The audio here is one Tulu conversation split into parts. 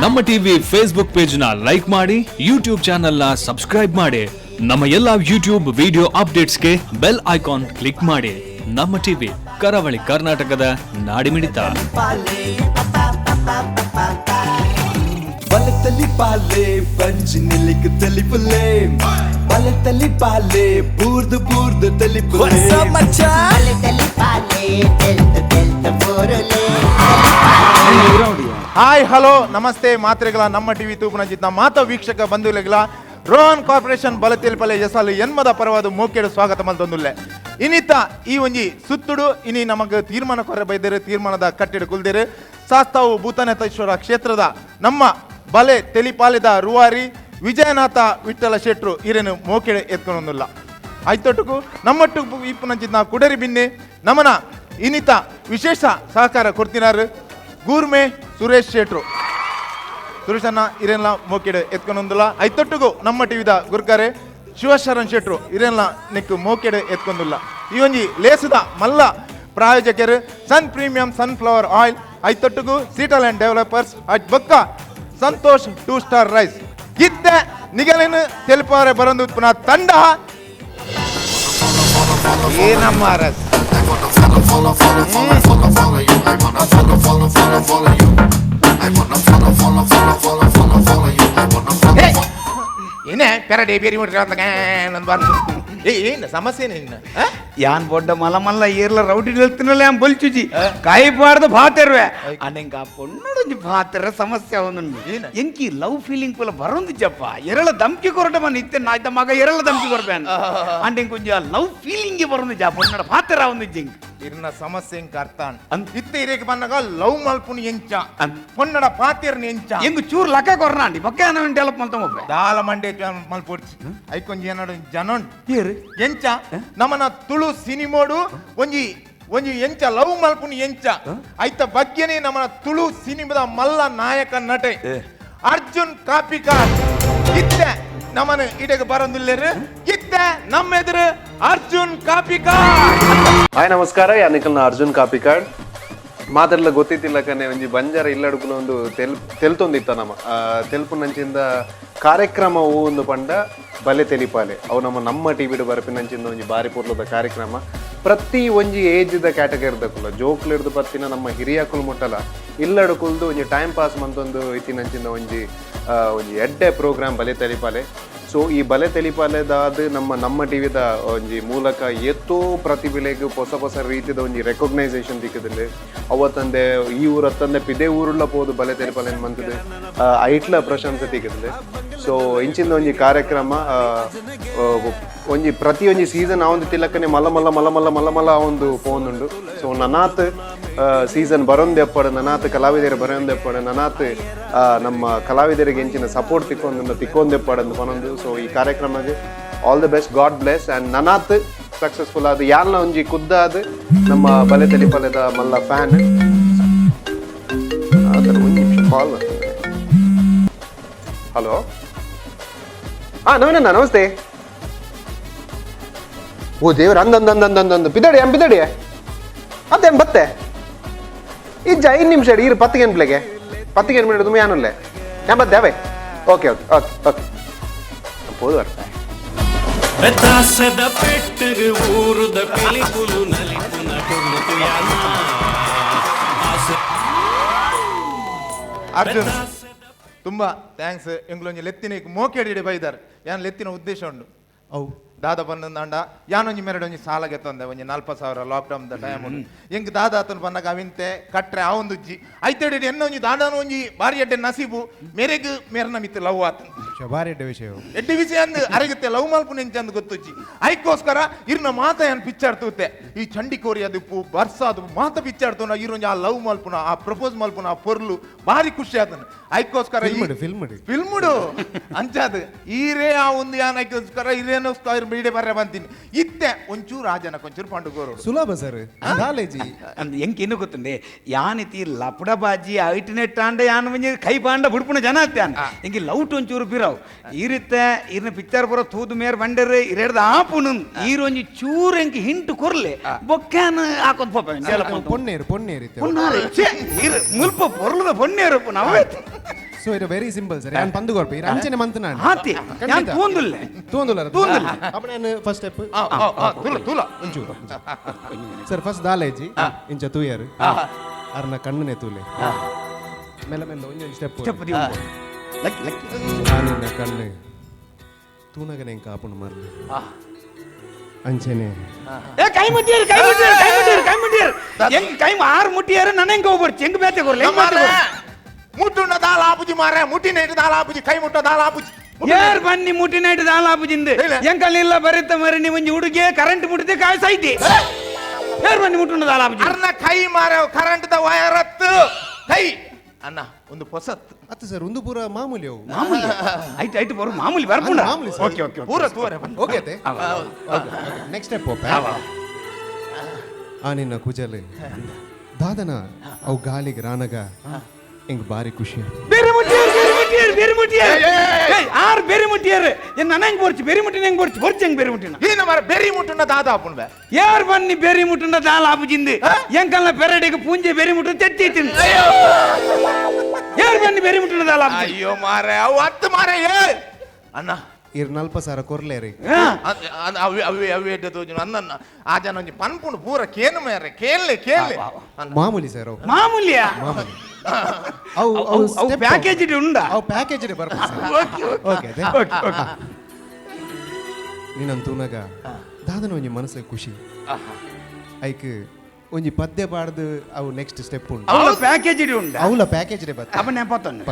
ನಮ್ಮ TV Facebook page ನ ಲೈಕ್ ಮಾಡಿ, ಯೂಟ್ಯೂಬ್ ಚಾನೆಲ್ ನ ಸಬ್ಸ್ಕ್ರೈಬ್ ಮಾಡಿ. ನಮ್ಮ ಎಲ್ಲಾ ಯೂಟ್ಯೂಬ್ ವಿಡಿಯೋ ಅಪ್ಡೇಟ್ಸ್ಗೆ bell icon click ಮಾಡಿ. ನಮ್ಮ ಟಿವಿ, ಕರಾವಳಿ ಕರ್ನಾಟಕದ ನಾಡಿಮಿಡಿತ. ಬಲತಲಿ ಪಾಲೆ ಬಂಜಿ ನಿಲಿಕ್ ತಲಿಪುಲೆ, ಬಲತಲಿ ಪಾಲೆ ಬೂರ್ದು ಬೂರ್ದು ತಲಿಪುಲೆ. ಹಾಯ್, ಹಲೋ, ನಮಸ್ತೆ ಮಾತ್ರೆಗಳ ನಮ್ಮ ಟಿವಿ ತೂಪುನಂಚಿತ್ನ ಮಾತ ವೀಕ್ಷಕ ಬಂಧುಲೆಗಳ ರೋಹನ್ ಕಾರ್ಪೊರೇಷನ್ ಬಲತೆಲ್ಪಲೆ ಎಸಲು ಎನ್ಮದ ಪರವಾದ ಮೋಕೆಡು ಸ್ವಾಗತ ಮಲ್ತೊಂದುಲ್ಲೆ. ಇನಿತ ಈ ಒಂಜಿ ಸುತ್ತುಡು ಇನಿ ನಮಗ್ ತೀರ್ಮಾನ ಕೊರೆ ಬೈದೇರು, ತೀರ್ಮಾನದ ಕಟ್ಟಿಡು ಕುಲ್ದೇರು ಸಾಸ್ತಾವು ಭೂತನೇತೇಶ್ವರ ಕ್ಷೇತ್ರದ ನಮ್ಮ ಬಲೆ ತೆಲಿಪಾಲೆದ ರೂವಾರಿ ವಿಜಯನಾಥ ವಿಠಲ ಶೆಟ್ರು ಇರೇನು ಮೋಕೆಡೆ ಎತ್ಕೊಂಡೊಂದುಲ್ಲ. ಆಯ್ತೊಟ್ಟುಕು ನಮ್ಮಟ್ಟು ಇಪ್ಪುನಂಚಿತ್ನ ಕುಡರಿ ಬಿನ್ನೆ ನಮನ ಇನಿತ ವಿಶೇಷ ಸಹಕಾರ ಕೊಡ್ತಿನಾರು ಗೂರ್ಮೆ ಸುರೇಶ್ ಶೆಟ್ರು. ಸುರೇಶಣ್ಣ ಇರೇನ್ಲ ಮೋಕೆಡೆ ಎತ್ಕೊಂಡೊಂದುಲ್ಲ. ಐತೊಟ್ಟುಗು ನಮ್ಮ ಟಿವಿದ ಗುರ್ಕಾರೆ ಶಿವಶರಣ್ ಶೆಟ್ರು ಇರೇನ್ಲ ನಿಕ್ಕು ಮೋಕೆಡೆ ಎತ್ಕೊಂದುಲ್ಲ. ಈ ಒಂಜಿ ಲೇಸುದ ಮಲ್ಲ ಪ್ರಾಯೋಜಕರು ಸನ್ premium sunflower oil, ಐತೊಟ್ಟುಗು ಸೀಟಲ್ and developers, at ಬೊಕ್ಕ ಸಂತೋಷ್ two star rice. ಇತ್ತೆ ನಿಗಲಿನ ತೆಲುಪಾರೆ ಬರಂದು ಪುನಃ ತಂಡ ಏನಮ್ಮ ರಸ್. ಏನೇ ಪೆರಡೆ ಬೇರೆ ಏನು ಸಮಸ್ಯೆ ನಿನ್ನ? ಯಾನ್ ಬೊಡ್ಡ ಮಲ ಮಲ್ಲ ಏರ್ಲ ರೌಡಿ ನಿಲ್ತಿನಲ್ಲ, ಯಾನ್ ಬೊಲ್ಚುಜಿ ಕಾಯಿಪಾರ್ದು ಭಾತೆರ್ವೆ ಅನೆಂಗ ಪೊಣ್ಣಡೊಂಜಿ ಭಾತೆರ ಸಮಸ್ಯೆ ಅವನುಂಡು. ಏನ? ಎಂಕಿ ಲವ್ ಫೀಲಿಂಗ್ ಪೂಲ ಬರೊಂದು ಜಪ್ಪ ಎರಳ ಧಮ್ಕಿ ಕೊರಟ ಮನ್ ಇತ್ತೆ ನಾಯ್ತ ಮಗ ಎರಳ ಧಮ್ಕಿ ಕೊರ್ಪೇನ್ ಅಂಡ್ ಎಂಕ್ ಒಂಜಿ ಲವ್ ಫೀಲಿಂಗ್ ಬರೊಂದು ಜಾ ಪೊಣ್ಣಡ ಭಾತೆರ ಅವನು ಜಿಂಕ್. ಇರ್ನ ಸಮಸ್ಯೆ ಎಂಕ್ ಅರ್ಥ. ಅಂದ್. ಇತ್ತೆ ಇರೇಕ್ ಬಂದಾಗ ಲವ್ ಮಲ್ಪುನು ಎಂಚ? ಅಂದ್. ಪೊನ್ನಡ ಪಾತೆರ್ನ ಎಂಚ? ಎಂಗ್ ಚೂರು ಲಕ್ಕ ಕೊರ್ನಾಂಡಿ ಬೊಕ್ಕ ಯಾನ ಡೆವಲಪ್ ಮಲ್ತ ಒಬ್ಬೆ. ದಾಲ ಮಂಡೆ ಮಲ್ಪೊಡ್ಚಿ, ಐಕೊಂಜಿ ಏನಡು ಜನೊಂಡು. ಏರು? ಎಂಚ ನಮನ ತುಳು ಸಿನಿಮೋಡು ಒಂಜಿ ಒಂಜಿ ಎಂಚ ಲವ್ ಮಲ್ಪುನು ಎಂಚ ಐತ ಬಗ್ಗೆನೇ ನಮನ ತುಳು ಸಿನಿಮಾದ ಮಲ್ಲ ನಾಯಕ ನಟೆ ಅರ್ಜುನ್ ಕಾಪಿಕಾರ್ ಇತ್ತೆ ನಮನ ಇಡೆಗೆ ಬರಂದಿಲ್ಲೇರು. ಇತ್ತೆ ನಮ್ಮ ಎದುರು ಅರ್ಜುನ್ ಕಾಪಿಕಾರ್. ಹಾಯ್, ನಮಸ್ಕಾರ. ಯಾನಿಕಲ್ನ ಅರ್ಜುನ್ ಕಾಪಿಕಾಡ್. ಮಾತೆರ್ಲ ಗೊತ್ತಿತ್ತಿಲ್ಲ ಕನೆ ಒಂಜಿ ಬಂಜಾರ ಇಲ್ಲಡುಕುಲ ಒಂದು ತೆಲ್ ತೆಲ್ತೊಂದಿತ್ತ ನಮ್ಮ ತೆಲ್ಪುನಂಚಿಂದ ಕಾರ್ಯಕ್ರಮ ಒಂದು ಪಂಡ ಬಲೆ ತೆಲಿಪಾಲೆ. ಅವು ನಮ್ಮ ನಮ್ಮ ಟಿವಿಡ್ ಬರಪಿನಂಚಿಂದ ಒಂಜಿ ಬಾರಿ ಪೊರ್ಲುದ ಕಾರ್ಯಕ್ರಮ. ಪ್ರತಿ ಒಂಜಿ ಏಜ್ದ ಕ್ಯಾಟಗರಿದಕುಲ ಜೋಕ್ಲಿಡ್ದು ಬತ್ತಿನ ನಮ್ಮ ಹಿರಿಯಕುಲು ಮುಟ್ಟಲ ಇಲ್ಲಡುಕುಲ್ದು ಒಂಜಿ ಟೈಮ್ ಪಾಸ್ ಮಂತೊಂದು ಇತ್ತಿನಂಚಿಂದ ಒಂಜಿ ಒಂಜಿ ಎಡ್ಡೆ ಪ್ರೋಗ್ರಾಮ್ ಬಲೆ ತೆಲಿಪಾಲೆ. ಸೊ ಈ ಬಲೆ ತೆಲಿಪಾಲೆದಾದ ನಮ್ಮ ನಮ್ಮ ಟಿವಿದ ಒಂಜಿ ಮೂಲಕ ಏತೋ ಪ್ರತಿಭೆಲೆಗ್ ಹೊಸ ಹೊಸ ರೀತಿದ ಒಂಜಿ ರೆಕಗ್ನೈಸೇಷನ್ ತಿಕ್ಕುದುಂಡು. ಅವತ್ತಂದೆ ಈ ಊರತ್ತಂದೆ ಪಿದೆ ಊರುಳ್ಳ ಪೋದು ಬಲೆ ತೆಲಿಪಾಲೆ ಮಂತುದು ಐಟ್ಲ ಪ್ರಶಂಸೆ ತಿಕ್ಕುದುಂಡು. ಸೊ ಇಂಚಿಂದ ಒಂಜಿ ಕಾರ್ಯಕ್ರಮ ಆ, ಆ, ಒಂಜಿ ಪ್ರತಿ ಒಂಜಿ ಸೀಸನ್ ಆ ಒಂದು ತಿಲಕನೆ ಮಲ್ಲ ಮಲ್ಲ ಮಲ್ಲ ಮಲ್ಲ ಮಲ್ಲ ಮಲ್ಲ ಒಂದು ಪೋಂದುಂಡು. ಸೊ ನನಾತ್ ಸೀಸನ್ ಬರೋಂದೆಪ್ಪಡು, ನನಾತ್ ಕಲಾವಿದರು ಬರೋಂದೆಪ್ಪಡು, ನನಾತ್ ನಮ್ಮ ಕಲಾವಿದರಿಗೆ ಎಂಚಿನ ಸಪೋರ್ಟ್ ತಿಕ್ಕೊಂದು ತಿಕ್ಕೊಂದೆಪ್ಪಡು ಅಂತ ಪನೊಂದು. ಸೊ ಈ ಕಾರ್ಯಕ್ರಮಕ್ಕೆ all the best, God bless and ನನಾತ್ successful ಆದ. ಯಾಲ್ನ ಒಂಜಿ ಖುದ್ದಾದ ನಮ್ಮ ಬಲೆ ತೆಲಿಪಲೆದ ಮಲ್ಲ ಫ್ಯಾನ್. ಅದರ ಒಂದು ನಿಮಿಷ, ಕಾಲ್. ಹಲೋ, ಹಾ ನವೀನಣ್ಣ, ನಮಸ್ತೆ. ಓ ದೇವ್ರ, ಅಂದಂದಂದಂದಂದಂದು ಬಿದಡಿ ಅಂ ಬಿದಡಿ ಅದೇನ್ ಬತ್ತೆ ಇಜ್ಜ 5 ನಿಮಿಷ ಇರು. ಪತ್ತಿಗೆ ಪ್ಲೇಗೆ ಪತ್ತಿಗೆ ಮಿನಿಟ್ ತುಂಬ ಯಾನುಲ್ಲೆ ഞാൻ ಬತ್ತೆ ಅವೇ. Okay okay okay okay ಪೋದು ಬರ್ತೆ. ಬೆತ್ತಾಸದ ಪೆಟ್ಟರು ಊರುದ ಪಿಲಿಪುಲು ನಲಿಪುನ ಕೊರ್ಲು ತುಯಾನ ಆಸೆ. ಅರ್ಜುನ್, ತುಂಬಾ thanks. ಎಂಗ್ಲೊಂಜಿ ಲೆತ್ತಿನ ಮೋಕೆಡಿ ಬೈದಾರ್. ಯಾನ್ ಲೆತ್ತಿನ ಉದ್ದೇಶ ಉಂಡು. ಅವು ದಾದ ಬಂದಂದಾಂಡ ಯಾನೊಂಜಿ ಮೆರಡು ಒಂಜಿ ಸಾಲ ಗೆತ್ತೊಂದೆ ಒಂಜಿ 40,000 lockdown the time. ಎಂಕ್ ದಾದ ಆತನ ಬಂದಾಗ ಅವಿಂತೆ ಕಟ್ರೆ ಆ ಒಂದು ಜಿ ಐತಡಿ ಎನ್ನೊಂಜಿ ದಾದಾನ ಒಂಜಿ ಬಾರಿ ಎಡ್ಡೆ ನಸೀಬು ಮೇರೆಗ್ ಮೇರ್ನ ಮಿತ್ತು ಲವ್ ಆತನ. ಬಾರಿ ಎಡ್ಡೆ ವಿಷಯ. ಎಡ್ಡೆ ವಿಷಯ ಅಂದ್ ಅರಗುತ್ತೆ ಲವ್ ಮಲ್ಪುನ ಎಂಚ ಅಂದ್ ಗೊತ್ತುಜ್ಜಿ. ಐಕೋಸ್ಕರ ಇರ್ನ ಮಾತ ಯಾನ್ ಪಿಕ್ಚರ್ ತೂತೆ. ಈ ಚಂಡಿಕೋರಿ ಅದು ಬರ್ಸ ಅದು ಮಾತ ಪಿಕ್ಚರ್ ತೂನ ಇರೊಂಜಿ ಆ ಲವ್ ಮಲ್ಪುನ, ಆ ಪ್ರಪೋಸ್ ಮಲ್ಪುನ, ಆ ಪೊರ್ಲು ಬಾರಿ ಖುಷಿ ಆತನ. ಐಕೋಸ್ಕರ Film ಡು, film ಡು. ಫಿಲ್ಮ್ಡು ಅಂಚಾದ ಈರೇ ಆ ಒಂದು ಯಾನ್ ಐಕೋಸ್ಕರ ಇರೇನೋ ಬೀಡೆ ಬರ್ರೆ ಬಂತೀನಿ. ಇತ್ತೆ ಒಂಚೂರು ಆ ಜನಕ್ಕೆ ಒಂಚೂರು ಪಂಡುಗೋರು. ಸುಲಭ ಸರ್, ಕಾಲೇಜಿ. ಅಂದ್ ಎಂಕ್ ಇನ್ನು ಗೊತ್ತುಂಡೆ ಯಾನಿತಿ ಲಪಡ ಬಾಜಿ ಐಟ್ ನೆಟ್ಟಾಂಡ ಯಾನ್ ಒಂಜಿ ಕೈ ಪಾಂಡ ಬುಡ್ಪುನ ಜನ ಅತ್ಯಾನ್. ಎಂಕಿ ಲೌಟ್ ಒಂಚೂರು ಬಿರ ಅವು ಈ ರೀತಿ ಇರ್ನ ಪಿಕ್ಚರ್ ಪೂರ ತೂದು ಮೇರ್ ಬಂಡರ್ ಇರೆಡ್ದ ಆಪುನು ಈರೊಂಜಿ ಚೂರು ಎಂಕ್ ಹಿಂಟು ಕೊರ್ಲೆ ಬೊಕ್ಕಾನ ಹಾಕೊಂಡ್ ಪೋಪ ಪೊನ್ನೇರು ಪೊನ್ನೇರು ಇತ್ತೆ ಪೊನ್ನಾರೆ ಛೆ, ಇರ್ ಮುಲ್ಪ ಪೊರ್ಲದ ಪೊನ್ನೇರು ನಾವೇ ಸೊ ಇದು very simple sir ಯಾನ್ ಪಂದು ಕೊರ್ಪೆ ಇರ್ ಅಂಚನೆ ಮಂತ್ ನಾನು ಆತಿ ಯಾನ್ ತೂಂದುಲ್ಲೆ ತೂಂದುಲ್ಲ ತೂಂದುಲ್ಲೆ. ಅಪ್ಪ ನಾನು ಫಸ್ಟ್ ಸ್ಟೆಪ್ ತೂಲ ತೂಲ ಒಂಚೂರು ಸರ್ ಫಸ್ಟ್ ದಾಲೇಜಿ ಇಂಚ ತೂಯರು ಅರ್ನ ಕಣ್ಣನೆ ತೂಲೆ ಮೆಲ್ಲ ಮೆಲ್ಲ ಒಂಜೊಂದು ಸ್ಟೆಪ್ ಸ್ಟೆಪ್ ದಿವು ಲಕ್ಕಿ ಲಕ್ಕಿ ನಾನಿನ್ನ ಕಣ್ಣು ತೂನಗನೆ ಕಾಪುಣ ಮರ್ಲು ಅಂಚನೆ ಏ ಕೈ ಮುಟ್ಟಿಯಾರು ಕೈ ಮುಟ್ಟಿಯಾರು ಕೈ ಮುಟ್ಟಿಯಾರು ಕೈ ಮುಟ್ಟಿಯಾರು ಹೆಂಗ್ ಕೈ ಆರು ಮುಟ್ಟಿಯಾರು ನನ್ನ ಹೆಂಗ್ ಹೋಗ್ಬರ್ತಿ ಹೆಂಗ್ ಬೇತೆ ಕೊರ್ಲಿ ಹೆಂಗ್ ಬೇತೆ ಕೊರ್ಲಿ? ಮುಟ್ಟುನ ದಾಲ ಆಪುಜಿ ಮಾರ ಮುಟ್ಟಿನ ಇಟ್ಟು ದಾಲ ಆಪುಜಿ ಕೈ ಮುಟ್ಟ ದಾಲ ಆಪುಜಿ ಏರ್ ಬನ್ನಿ ಮುಟ್ಟಿನ ಇಟ್ಟು ದಾಲ ಆಪುಜಿಂದ ಇಲ್ಲ. ಎಂಕಲ್ ಇಲ್ಲ ಬರಿತ ಮರಿ ನೀವು ಒಂಜಿ ಹುಡುಗಿ ಕರೆಂಟ್ ಮುಟ್ಟಿದೆ ಕಾಯಿ ಸೈತಿ ಏರ್ ಬನ್ನಿ ಮುಟ್ಟುನ ದಾಲ ಆಪುಜಿ ಅರ್ನ ಕೈ ಮಾರ current the wire ಅತ್ತು ಕೈ ಅಣ್ಣ ಒಂದು ಹೊಸತ್ತು ಅತ್ತು ಸರ್ ಒಂದು ಪೂರ ಮಾಮೂಲಿ ಅವು ಮಾಮೂಲಿ ಆಯ್ತು ಆಯ್ತು ಬರು ಮಾಮೂಲಿ ಬರ್ಪುಂಡ ಮಾಮೂಲಿ sir. Okay okay ಪೂರ ತೂವರೆ ಓಕೆ ಅತ್ತೆ ನೆಕ್ಸ್ಟ್ ಸ್ಟೆಪ್ ಓಪೆ ಆ ನಿನ್ನ ಕುಜಲ್ ದಾದನ ಅವು ಗಾಲಿಗೆ ರಾನಗ ಎಂಗ್ ಬಾರಿ ಖುಷಿ ಬೇರೆ ಮುಟ್ಟಿಯಾರು ಬೇರೆ ಮುಟ್ಟಿಯಾರು ಬೇರೆ ಮುಟ್ಟಿಯಾರು ಏಯ್, ಆರು ಬೇರೆ ಮುಟ್ಟಿಯಾರು ಏನ್ ನನ್ನ ಹೆಂಗ್ ಬರ್ಚಿ ಬೇರೆ ಮುಟ್ಟಿನ ಹೆಂಗ್ ಬರ್ಚಿ ಬರ್ಚಿ ಹೆಂಗ್ ಬೇರೆ ಮುಟ್ಟಿನ ಈನ ಮಾರ ಬೆರಿ ಮುಟ್ಟುನ ದಾದ ಆಪುಣ ಬೇ ಏರ್ ಬನ್ನಿ ಬೇರೆ ಮುಟ್ಟುನ ದಾಲ ಆಪುಜಿಂದ ಎಂಕಲ್ನ ಪೆರಡಿಗೆ ಪೂಂಜೆ ಬೇರೆ ಮುಟ್ಟು ತೆತ್ತಿ ತಿಂದು ಏರ್ ಬನ್ನಿ ಬೇರೆ ಮುಟ್ಟುನ ದಾಲ ಆಪುಜಿ ಅಯ್ಯೋ ಮಾರ ಅವು ಹತ್ತು ಮಾರ ಏ ಅಣ್ಣ ಇರ್ ನಲ್ಪ ಸಾರ ಕೊರ್ಲೇರಿ ಅವಿ ಅವಿ ಅವಿ ಎಡ್ಡೆ ತೋಜುನು ಅನ್ನ ಆ ಜನ ಒಂಜಿ ಪನ್ಪುಂಡು ಪೂರ ಕೇನು ಮೇರೆ ಕೇನ್ಲೆ ಕೇನ್ಲೆ ಅಣ್ಣ ಮಾಮೂಲಿ ಸರ್ ಅವು ಮಾಮೂಲಿಯಾ ಮಾಮೂಲಿ ಅವು ಅವು ಅವು step package ಉಂಡಾ ಅವು ಪ್ಯಾಕೇಜ್ ಬರ್ಪ okay okay okay okay ನೀನಂತ ತೂನಗ ದಾದನ ಒಂಜಿ ಮನಸ್ಸು ಖುಷಿ ಐಕ್ ಒಂಜಿ ಪದ್ಯ ಪಾಡ್ದು ಅವು ನೆಕ್ಸ್ಟ್ ಸ್ಟೆಪ್ ಉಂಟು ಅವಳ ಪ್ಯಾಕೇಜ್ ಉಂಡಾ ಅವಲ ಪ್ಯಾಕೇಜ್ ಬತ್ತ ಅಪ್ಪ ನೆನಪತ್ತನ್ನು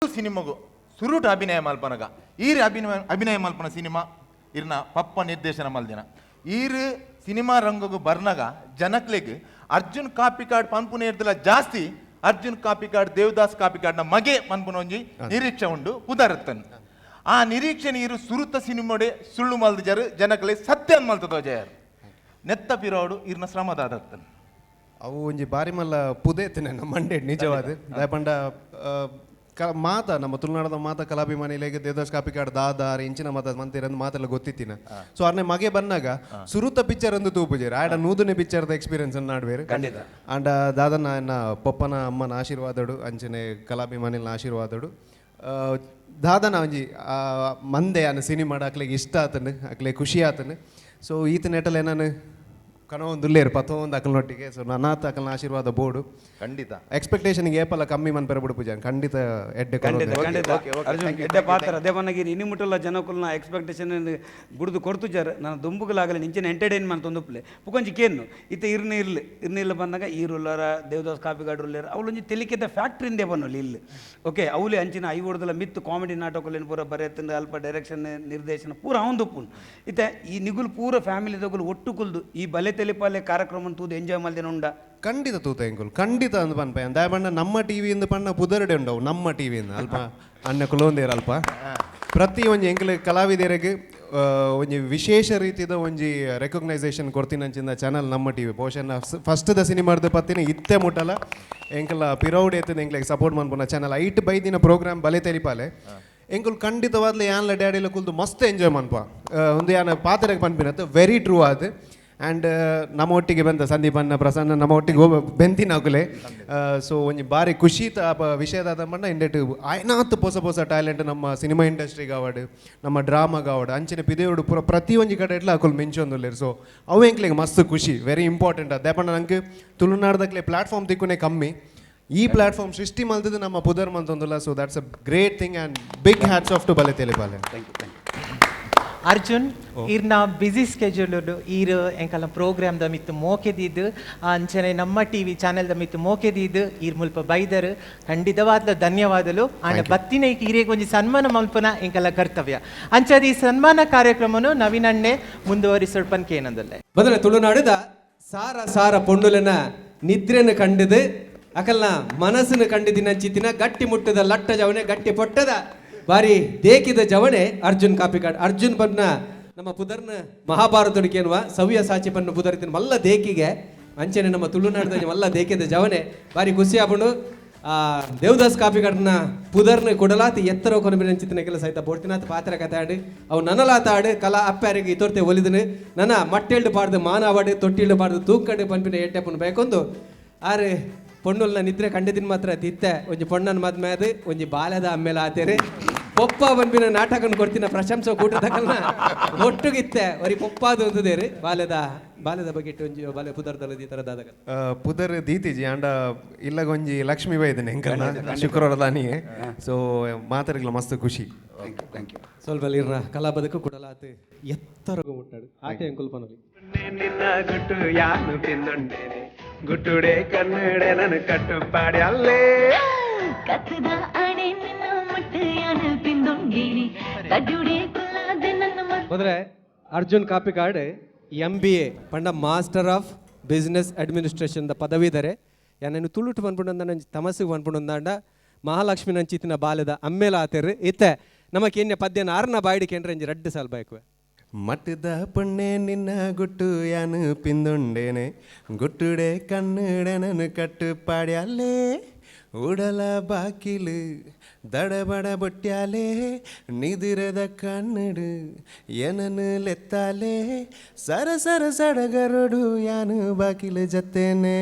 ಸಿನಿಮಾಗು ಸುರುಟ ಅಭಿನಯ ಮಲ್ಪನಗ ಈರ್ ಅಭಿನಯ ಅಭಿನಯ ಮಲ್ಪನ ಸಿನಿಮಾ ಇರ್ನ ಪಪ್ಪ ನಿರ್ದೇಶನ ಮಲ್ದಿನ ಈರ್ ಸಿನಿಮಾ ರಂಗಗು ಬರ್ನಗ ಜನಕ್ಲೆಗ್ ಅರ್ಜುನ್ ಕಾಪಿಕಾಡ್ ಪಂಪುನ ಇರ್ದಿಲ್ಲ ಜಾಸ್ತಿ Arjun Kapikad Devdas ಕಾಪಿಕಾಡ್ನ ಮಗೆ ಪನ್ಪುನ ಒಂಜಿ ನಿರೀಕ್ಷೆ ಉಂಡು ಪುದರತ್ತನ್. ಆ ನಿರೀಕ್ಷೆ ನೀರು ಸುರುತ ಸಿನಿಮೋಡೆ ಸುಳ್ಳು ಮಲ್ದಿಜರು ಜನಕಲೆ ಸತ್ಯ ಮಲ್ತದ ಜಯರ್ ನೆತ್ತ ಪಿರೋಡು ಇರ್ನ ಶ್ರಮದಾದತ್ತನ್. ಅವು ಒಂಜಿ ಬಾರಿ ಮಲ್ಲ ಪುದೇತನೆ ನಮ್ಮ ಮಂಡೆ ನಿಜವಾದ ದಾಯಪಂಡ ಮಾತ ನಮ್ಮ ತುಳುನಾಡದ ಮಾತ ಕಲಾಭಿಮಾನಿಲೆಗ್ ದೇವದಾಸ್ ಕಾಪಿಕಾಡ್ ದಾದಾರ್ ಇಂಚಿನ ಮಾತ ಮಂತಿರಂದು ಮಾತೆಲ್ಲ ಗೊತ್ತಿತ್ತಿನ. ಸೊ ಅರ್ನೆ ಮಗೆ ಬನ್ನಾಗ ಸುರುತ ಪಿಕ್ಚರ್ ಅಂದು ತೂಪುಜೇರು ಆಡ ನೂದನೇ ಪಿಕ್ಚರ್ದ ಎಕ್ಸ್ಪೀರಿಯನ್ಸ್ ಅನ್ನು ನಾಡ್ವೇರು. ಆಂಡ ದಾದನ ಎನ್ನ ಪೊಪ್ಪನ ಅಮ್ಮನ ಆಶೀರ್ವಾದಡು ಅಂಚನೆ ಕಲಾಭಿಮಾನಿಲ ಆಶೀರ್ವಾದಡು ದಾದನ ಒಂಜಿ ಮಂದೆ ಅನ್ನ ಸಿನಿಮಾ ಅಕ್ಲೆಗ್ ಇಷ್ಟ ಆತನು, ಅಕ್ಲೆ ಖುಷಿ ಆತನು. ಸೊ ಈತ ನೆಟಲೆ ನಾನು ಕನವೊಂದು ಪತ್ತೊಂದು ಅಕಲ್ನೊಟ್ಟಿಗೆ. ಸೊ ನನ್ನಾತ ಅಕಲ್ನ ಆಶೀರ್ವಾದ ಬೋರ್ಡು ಖಂಡಿತ ಎಕ್ಸ್ಪೆಕ್ಟೇಷನ್ ಏಪಲ್ಲ ಕಮ್ಮಿ ಮನ್ಪೆರ ಬಿಡು ಖಂಡಿತ ಎಡ್ಡೆ ಖಂಡಿತ ಖಂಡಿತ ಅರ್ಜುನ್ ಎಡ್ಡೆ ಪಾತ್ರ ಅದೇ ಮನಗಿರಿ ಇನಿ ಮುಟ್ಟಲ್ಲ ಜನಕುಲ್ನ ಎಕ್ಸ್ಪೆಕ್ಟೇಷನ್ ಬುಡ್ದು ಕೊಡ್ತುಜಾರ ನಾನು ದುಂಬುಗಲಾಗಲಿ ನಿಂಚಿನ ಎಂಟರ್ಟೈನ್ ಮಂತ್ ಒಂದುಪ್ಲೆ ಪುಕೊಂಜಿ ಕೇನು ಇತ್ತ ಇರ್ನ ಇರ್ಲಿ ಇರ್ನಿಲ್ಲ ಬಂದಾಗ ಈರುಲ್ಲಾರ ದೇವದಾಸ್ ಕಾಪಿಗಾಡ್ರುಲ್ಲಾರ ಅವಳೊಂಜಿ ತೆಲಿಕೆದ ಫ್ಯಾಕ್ಟ್ರಿಂದೇ ಬನ್ನೊಲ್ಲಿ ಇಲ್ಲಿ ಓಕೆ ಅವಲಿ ಅಂಚಿನ ಐವಡ್ದಲ ಮಿತ್ತು ಕಾಮಿಡಿ ನಾಟಕಲೇನು ಪೂರ ಬರೆಯತ್ತಿಂದ ಅಲ್ಪ ಡೈರೆಕ್ಷನ್ ನಿರ್ದೇಶನ ಪೂರ ಅವಂದುಪ್ಪುನ್ ಇತ್ತೆ ಈ ನಿಗುಲು ಪೂರ ಫ್ಯಾಮಿಲಿ ದಗುಲು ಒಟ್ಟು ಕುಲ್ದು ಈ ಬಲೆ ತೆಲಿಪಾಲೆ ಕಾರ್ಯಕ್ರಮ ತೂದು ಎಂಜಾಯ್ ಮಲ್ದಿನ ಉಂಡ. ಖಂಡಿತ ತೂತ ಎಂಕುಲು ಖಂಡಿತ ಅಂದ್ ಪನ್ಪ ದಯಪಂಡ ನಮ್ಮ ಟಿವಿ ಇಂದ ಪಣ್ಣ ಪುದರಡೆ ಉಂಡವು ನಮ್ಮ ಟಿವಿ ಇಂದ ಅಲ್ಪ ಅಣ್ಣ ಕುಲೋಂದೇರ್ ಅಲ್ಪ ಪ್ರತಿ ಒಂಜಿ ಎಂಕುಲು ಕಲಾವಿದರಿಗೆ ಒಂಜಿ ವಿಶೇಷ ರೀತಿದ ಒಂಜಿ ರೆಕಗ್ನೈಸೇಷನ್ ಕೊಡ್ತೀನಂಚಿಂದ ಚಾನಲ್ ನಮ್ಮ ಟಿವಿ ಬಹುಶಃ ಫಸ್ಟ್ the ಸಿನಿಮಾದ ಪತ್ತಿನ ಇತ್ತೆ ಮುಟ್ಟಲ ಎಂಕಲ ಪಿರೌಡ್ ಎತ್ತಿನ ಎಂಕ್ಲೆಗ್ ಸಪೋರ್ಟ್ ಮನ್ಪುನ ಚಾನಲ್ ಐಟ್ ಬೈದಿನ ಪ್ರೋಗ್ರಾಮ್ ಬಲೆ ತೆಲಿಪಾಲೆ ಎಂಕುಲು ಖಂಡಿತವಾದ್ಲೆ ಯಾನ್ಲ ಡ್ಯಾಡಿಲ ಕುಲ್ದು ಮಸ್ತ್ ಎಂಜಾಯ್ ಮನ್ಪ ಒಂದು ಯಾನ ಪಾತ್ರೆಗೆ ಪನ್ಪಿನತ್ತು ವೆರಿ ಟ್ರೂ ಅದು. ಆ್ಯಂಡ್ ನಮ್ಮ ಒಟ್ಟಿಗೆ ಬಂದ ಸಂದೀಪ್ ಅಣ್ಣ ಪ್ರಸನ್ನ ನಮ್ಮ ಒಟ್ಟಿಗೆ ಹೋಗ ಬೆಂತಿನ ಅಕುಲೆ. ಸೊ ಒಂಜಿ ಬಾರಿ ಖುಷಿ ವಿಷಯದ ಬಣ್ಣ ಇಂಡೆಟ್ ಆಯ್ನಾತ್ ಪೊಸ ಪೊಸ ಟ್ಯಾಲೆಂಟ್ ನಮ್ಮ ಸಿನಿಮಾ ಇಂಡಸ್ಟ್ರಿಗೆ ಆವಡ್ ನಮ್ಮ ಡ್ರಾಮಾಗ ಆವಡ್ ಅಂಚಿನ ಪಿದೆಯೋಡು ಪೂರ ಪ್ರತಿ ಒಂಜಿ ಕಡೆ ಇಟ್ಲ ಅಕುಲು ಮಿಂಚೊಂದುಲ್ಲೆರ್. ಸೊ ಅವು ಎಂಕ್ಲೆಗ್ ಮಸ್ತ್ ಖುಷಿ ವೆರಿ ಇಂಪಾರ್ಟೆಂಟ್ ಅದೇ ಪಂಡ ನಂಗೆ ತುಳುನಾಡ್ದಕ್ಲೆ ಪ್ಲಾಟ್ಫಾರ್ಮ್ ತಿಕ್ಕುನೆ ಕಮ್ಮಿ ಈ ಪ್ಲಾಟ್ಫಾರ್ಮ್ ಸೃಷ್ಟಿ ಮಲ್ತದ್ದು ನಮ್ಮ ಪುದರ್ ಮಂತೊಂದುಲ್ಲ. So that's a great thing and big hats off to Bale Telipale. Thank you thank you. Arjun ಇರ್ನ ಬ್ಯುಸಿ ಸ್ಕೆಡ್ಯೂಲ್ ಈರ್ ಎಂಕಲ್ನ ಪ್ರೋಗ್ರಾಮ್ the ಮಿತ್ತು ಮೋಕೆದಿದ್ದು ಅಂಚನೆ ನಮ್ಮ ಟಿವಿ ಚಾನೆಲ್ the ಮಿತ್ತು ಮೋಕೆದಿದ್ದು ಈರ್ ಮುಲ್ಪ ಬೈದರ್ ಖಂಡಿತವಾದ್ಲ ಧನ್ಯವಾದಲು. ಆಂಡ ಬತ್ತಿನ ಈರೆಗ್ ಒಂಜಿ ಸನ್ಮಾನ ಮಲ್ಪುನ ಎಂಕಲ್ಲ ಕರ್ತವ್ಯ ಅಂಚಾದ ಈ ಸನ್ಮಾನ ಕಾರ್ಯಕ್ರಮನು ನವೀನಣ್ಣೆ ಮುಂದುವರಿಸೊಡ್ಪನ್ ಕೇನಂದಲ್ಲೆ. ಬದಲ ತುಳುನಾಡುದ ಸಾರ ಸಾರ ಪೊಣ್ಣುಲೆನ ನಿದ್ರೆನ ಕಂಡದು ಅಕಲ್ನ ಮನಸ್ಸನ್ನು ಕಂಡಿದಿನ ಚಿತ್ತಿನ ಗಟ್ಟಿ ಮುಟ್ಟದ ಲಟ್ಟ ಜವನೆ ಗಟ್ಟಿ ಪೊಟ್ಟದ ಬಾರಿ ದೇಕಿದ ಜವನೆ ಅರ್ಜುನ್ ಕಾಪಿಕಾಡ್. ಅರ್ಜುನ್ ಬನ್ನ ನಮ್ಮ ಪುದರ್ನ ಮಹಾಭಾರತಡಿಕೇನುವ ಸವ್ಯ ಸಾಚಿ ಪನ್ನ ಪುದರ್ತಿನ ಮಲ್ಲ ದೇಕಿಗೆ ಅಂಚನೆ ನಮ್ಮ ತುಳುನಾಡದ ಮಲ್ಲ ದೇಕಿದ ಜವನೆ ಬಾರಿ ಖುಷಿ ಆಪುಂಡು. ಆ ದೇವದಾಸ್ ಕಾಪಿಕಾಡ್ನ ಪುದರ್ನ ಕೊಡಲಾತಿ ಎತ್ತರ ಕೊನಬಿನ ಚಿತ್ತಿನ ಕೆಲಸ ಸಹಿತ ಬೋಡ್ತಿನಾಥ ಪಾತ್ರ ಕಥಾಡು ಅವು ನನಲಾತ ಆಡು ಕಲಾ ಅಪ್ಪಾರಿಗೆ ಇತೋರ್ತೆ ಒಲಿದನು ನನ್ನ ಮಟ್ಟೆಲ್ಡು ಪಾಡ್ದು ಮಾನವಾಡು ತೊಟ್ಟಿಲ್ಡು ಪಾಡ್ದು ತೂಕಡು ಪನ್ಪಿನ ಎಟ್ಟೆಪ್ಪನು ಬೇಕೊಂದು ಆರೆ ಪೊಣ್ಣುಲ್ನ ನಿದ್ರೆ ಕಂಡಿದಿನ ಮಾತ್ರ ತಿತ್ತೆ ಒಂಜಿ ಪೊಣ್ಣನ ಮದ್ಮೆ ಅದು ಒಂಜಿ ಬಾಲದ ಅಮ್ಮೇಲೆ ಆತೇರಿ ಪೊಪ್ಪ ಪನ್ಪಿನ ನಾಟಕನ ಕೊಡ್ತಿನ ಪ್ರಶಂಸೆ ಕೂಟದಕಲ್ನ ಒಟ್ಟುಗಿತ್ತೆ ಒರಿ ಪೊಪ್ಪಾದು ಒಂದುದೇರಿ ಬಾಲ್ಯದ ಬಾಲ್ಯದ ಬಗ್ಗೆ ಒಂಜಿ ಬಾಲ್ಯ ಪುದರ್ದಲ್ಲ ಈ ಥರದ ಪುದರ್ ದೀತಿಜಿ ಆಂಡ ಇಲ್ಲಗೊಂಜಿ ಲಕ್ಷ್ಮೀ ಬೈದನೆ ಎಂಕಲ್ನ ಶುಕ್ರವಾರ ದಾನಿಯೇ. ಸೊ ಮಾತಾಡಿಗ್ಲ ಮಸ್ತ್ ಖುಷಿ. Thank you thank you. ಸ್ವಲ್ಪ ಇರ್ನ ಕಲಾ ಬದುಕು ಕುಡಲಾತು ಎತ್ತರ ಮುಟ್ಟಾಡು ಆಟೆ ಅಂಕುಲ್ ಪನಲಿ. ನಿನ್ನ ಗುಟ್ಟು ಯಾನು ತಿನ್ನುಂಡೇನೆ ಗುಟ್ಟುಡೆ ಕನ್ನಡೆ ನನ್ನ ಕಟ್ಟುಪಾಡಿ ಅಲ್ಲೇ ಕತ್ತದ ಅಣೆ ನಿನ್ನ ಮುಟ್ಟು ಯಾನು ಪಿಂದೊಂಡೇನೆ ತಡ್ಡುಡೆ ಕುಲ್ಲಾದೆ ನನ್ನ ಹೋದ್ರೆ ಅರ್ಜುನ್ ಕಾಪಿಕಾಡ್ MBA ಪಂಡ master of business administration the ಪದವೀಧರೆ. ಯಾನೇನು ತುಳುಟು ಪನ್ಪುಂಡು ನಂಜಿ ತಮಸ್ಸಿಗೆ ಪನ್ಪುಂಡು ಮಹಾಲಕ್ಷ್ಮಿ ನಂಚಿತ್ತಿನ ಬಾಲ್ಯದ ಅಮ್ಮೇಲ ಆತೇರು ಇತ್ತೆ ನಮ್ಮ ಕೇನ್ಯ ಪದ್ಯನ ಆರ್ನ ಬಾಯ್ಡಿ ಕೇಂದ್ರ ಇಂಜಿ ರಡ್ಡು ಸಾಲ್ ಬಯಕುವೆ. ಮಟ್ಟದ ಪೊಣ್ಣೆ ನಿನ್ನ ಗುಟ್ಟು ಯಾನು ಪಿಂದುಂಡೇನೆ ಗುಟ್ಟುಡೆ ಕಣ್ಣುಡೆ ನನ್ನ ಕಟ್ಟುಪಾಡ್ಯಾಲೇ ಉಡಲ ಬಾಕಿಲು ದಡಬಡ ಬೊಟ್ಯಾಲೆ ನಿದಿರದ ಕಣ್ಣಡು ಏನನು ಲೆತ್ತಾಲೆ ಸರ ಸರ ಸಡಗರೊಡು ಯಾನು ಬಾಕಿಲು ಜತ್ತೇನೆ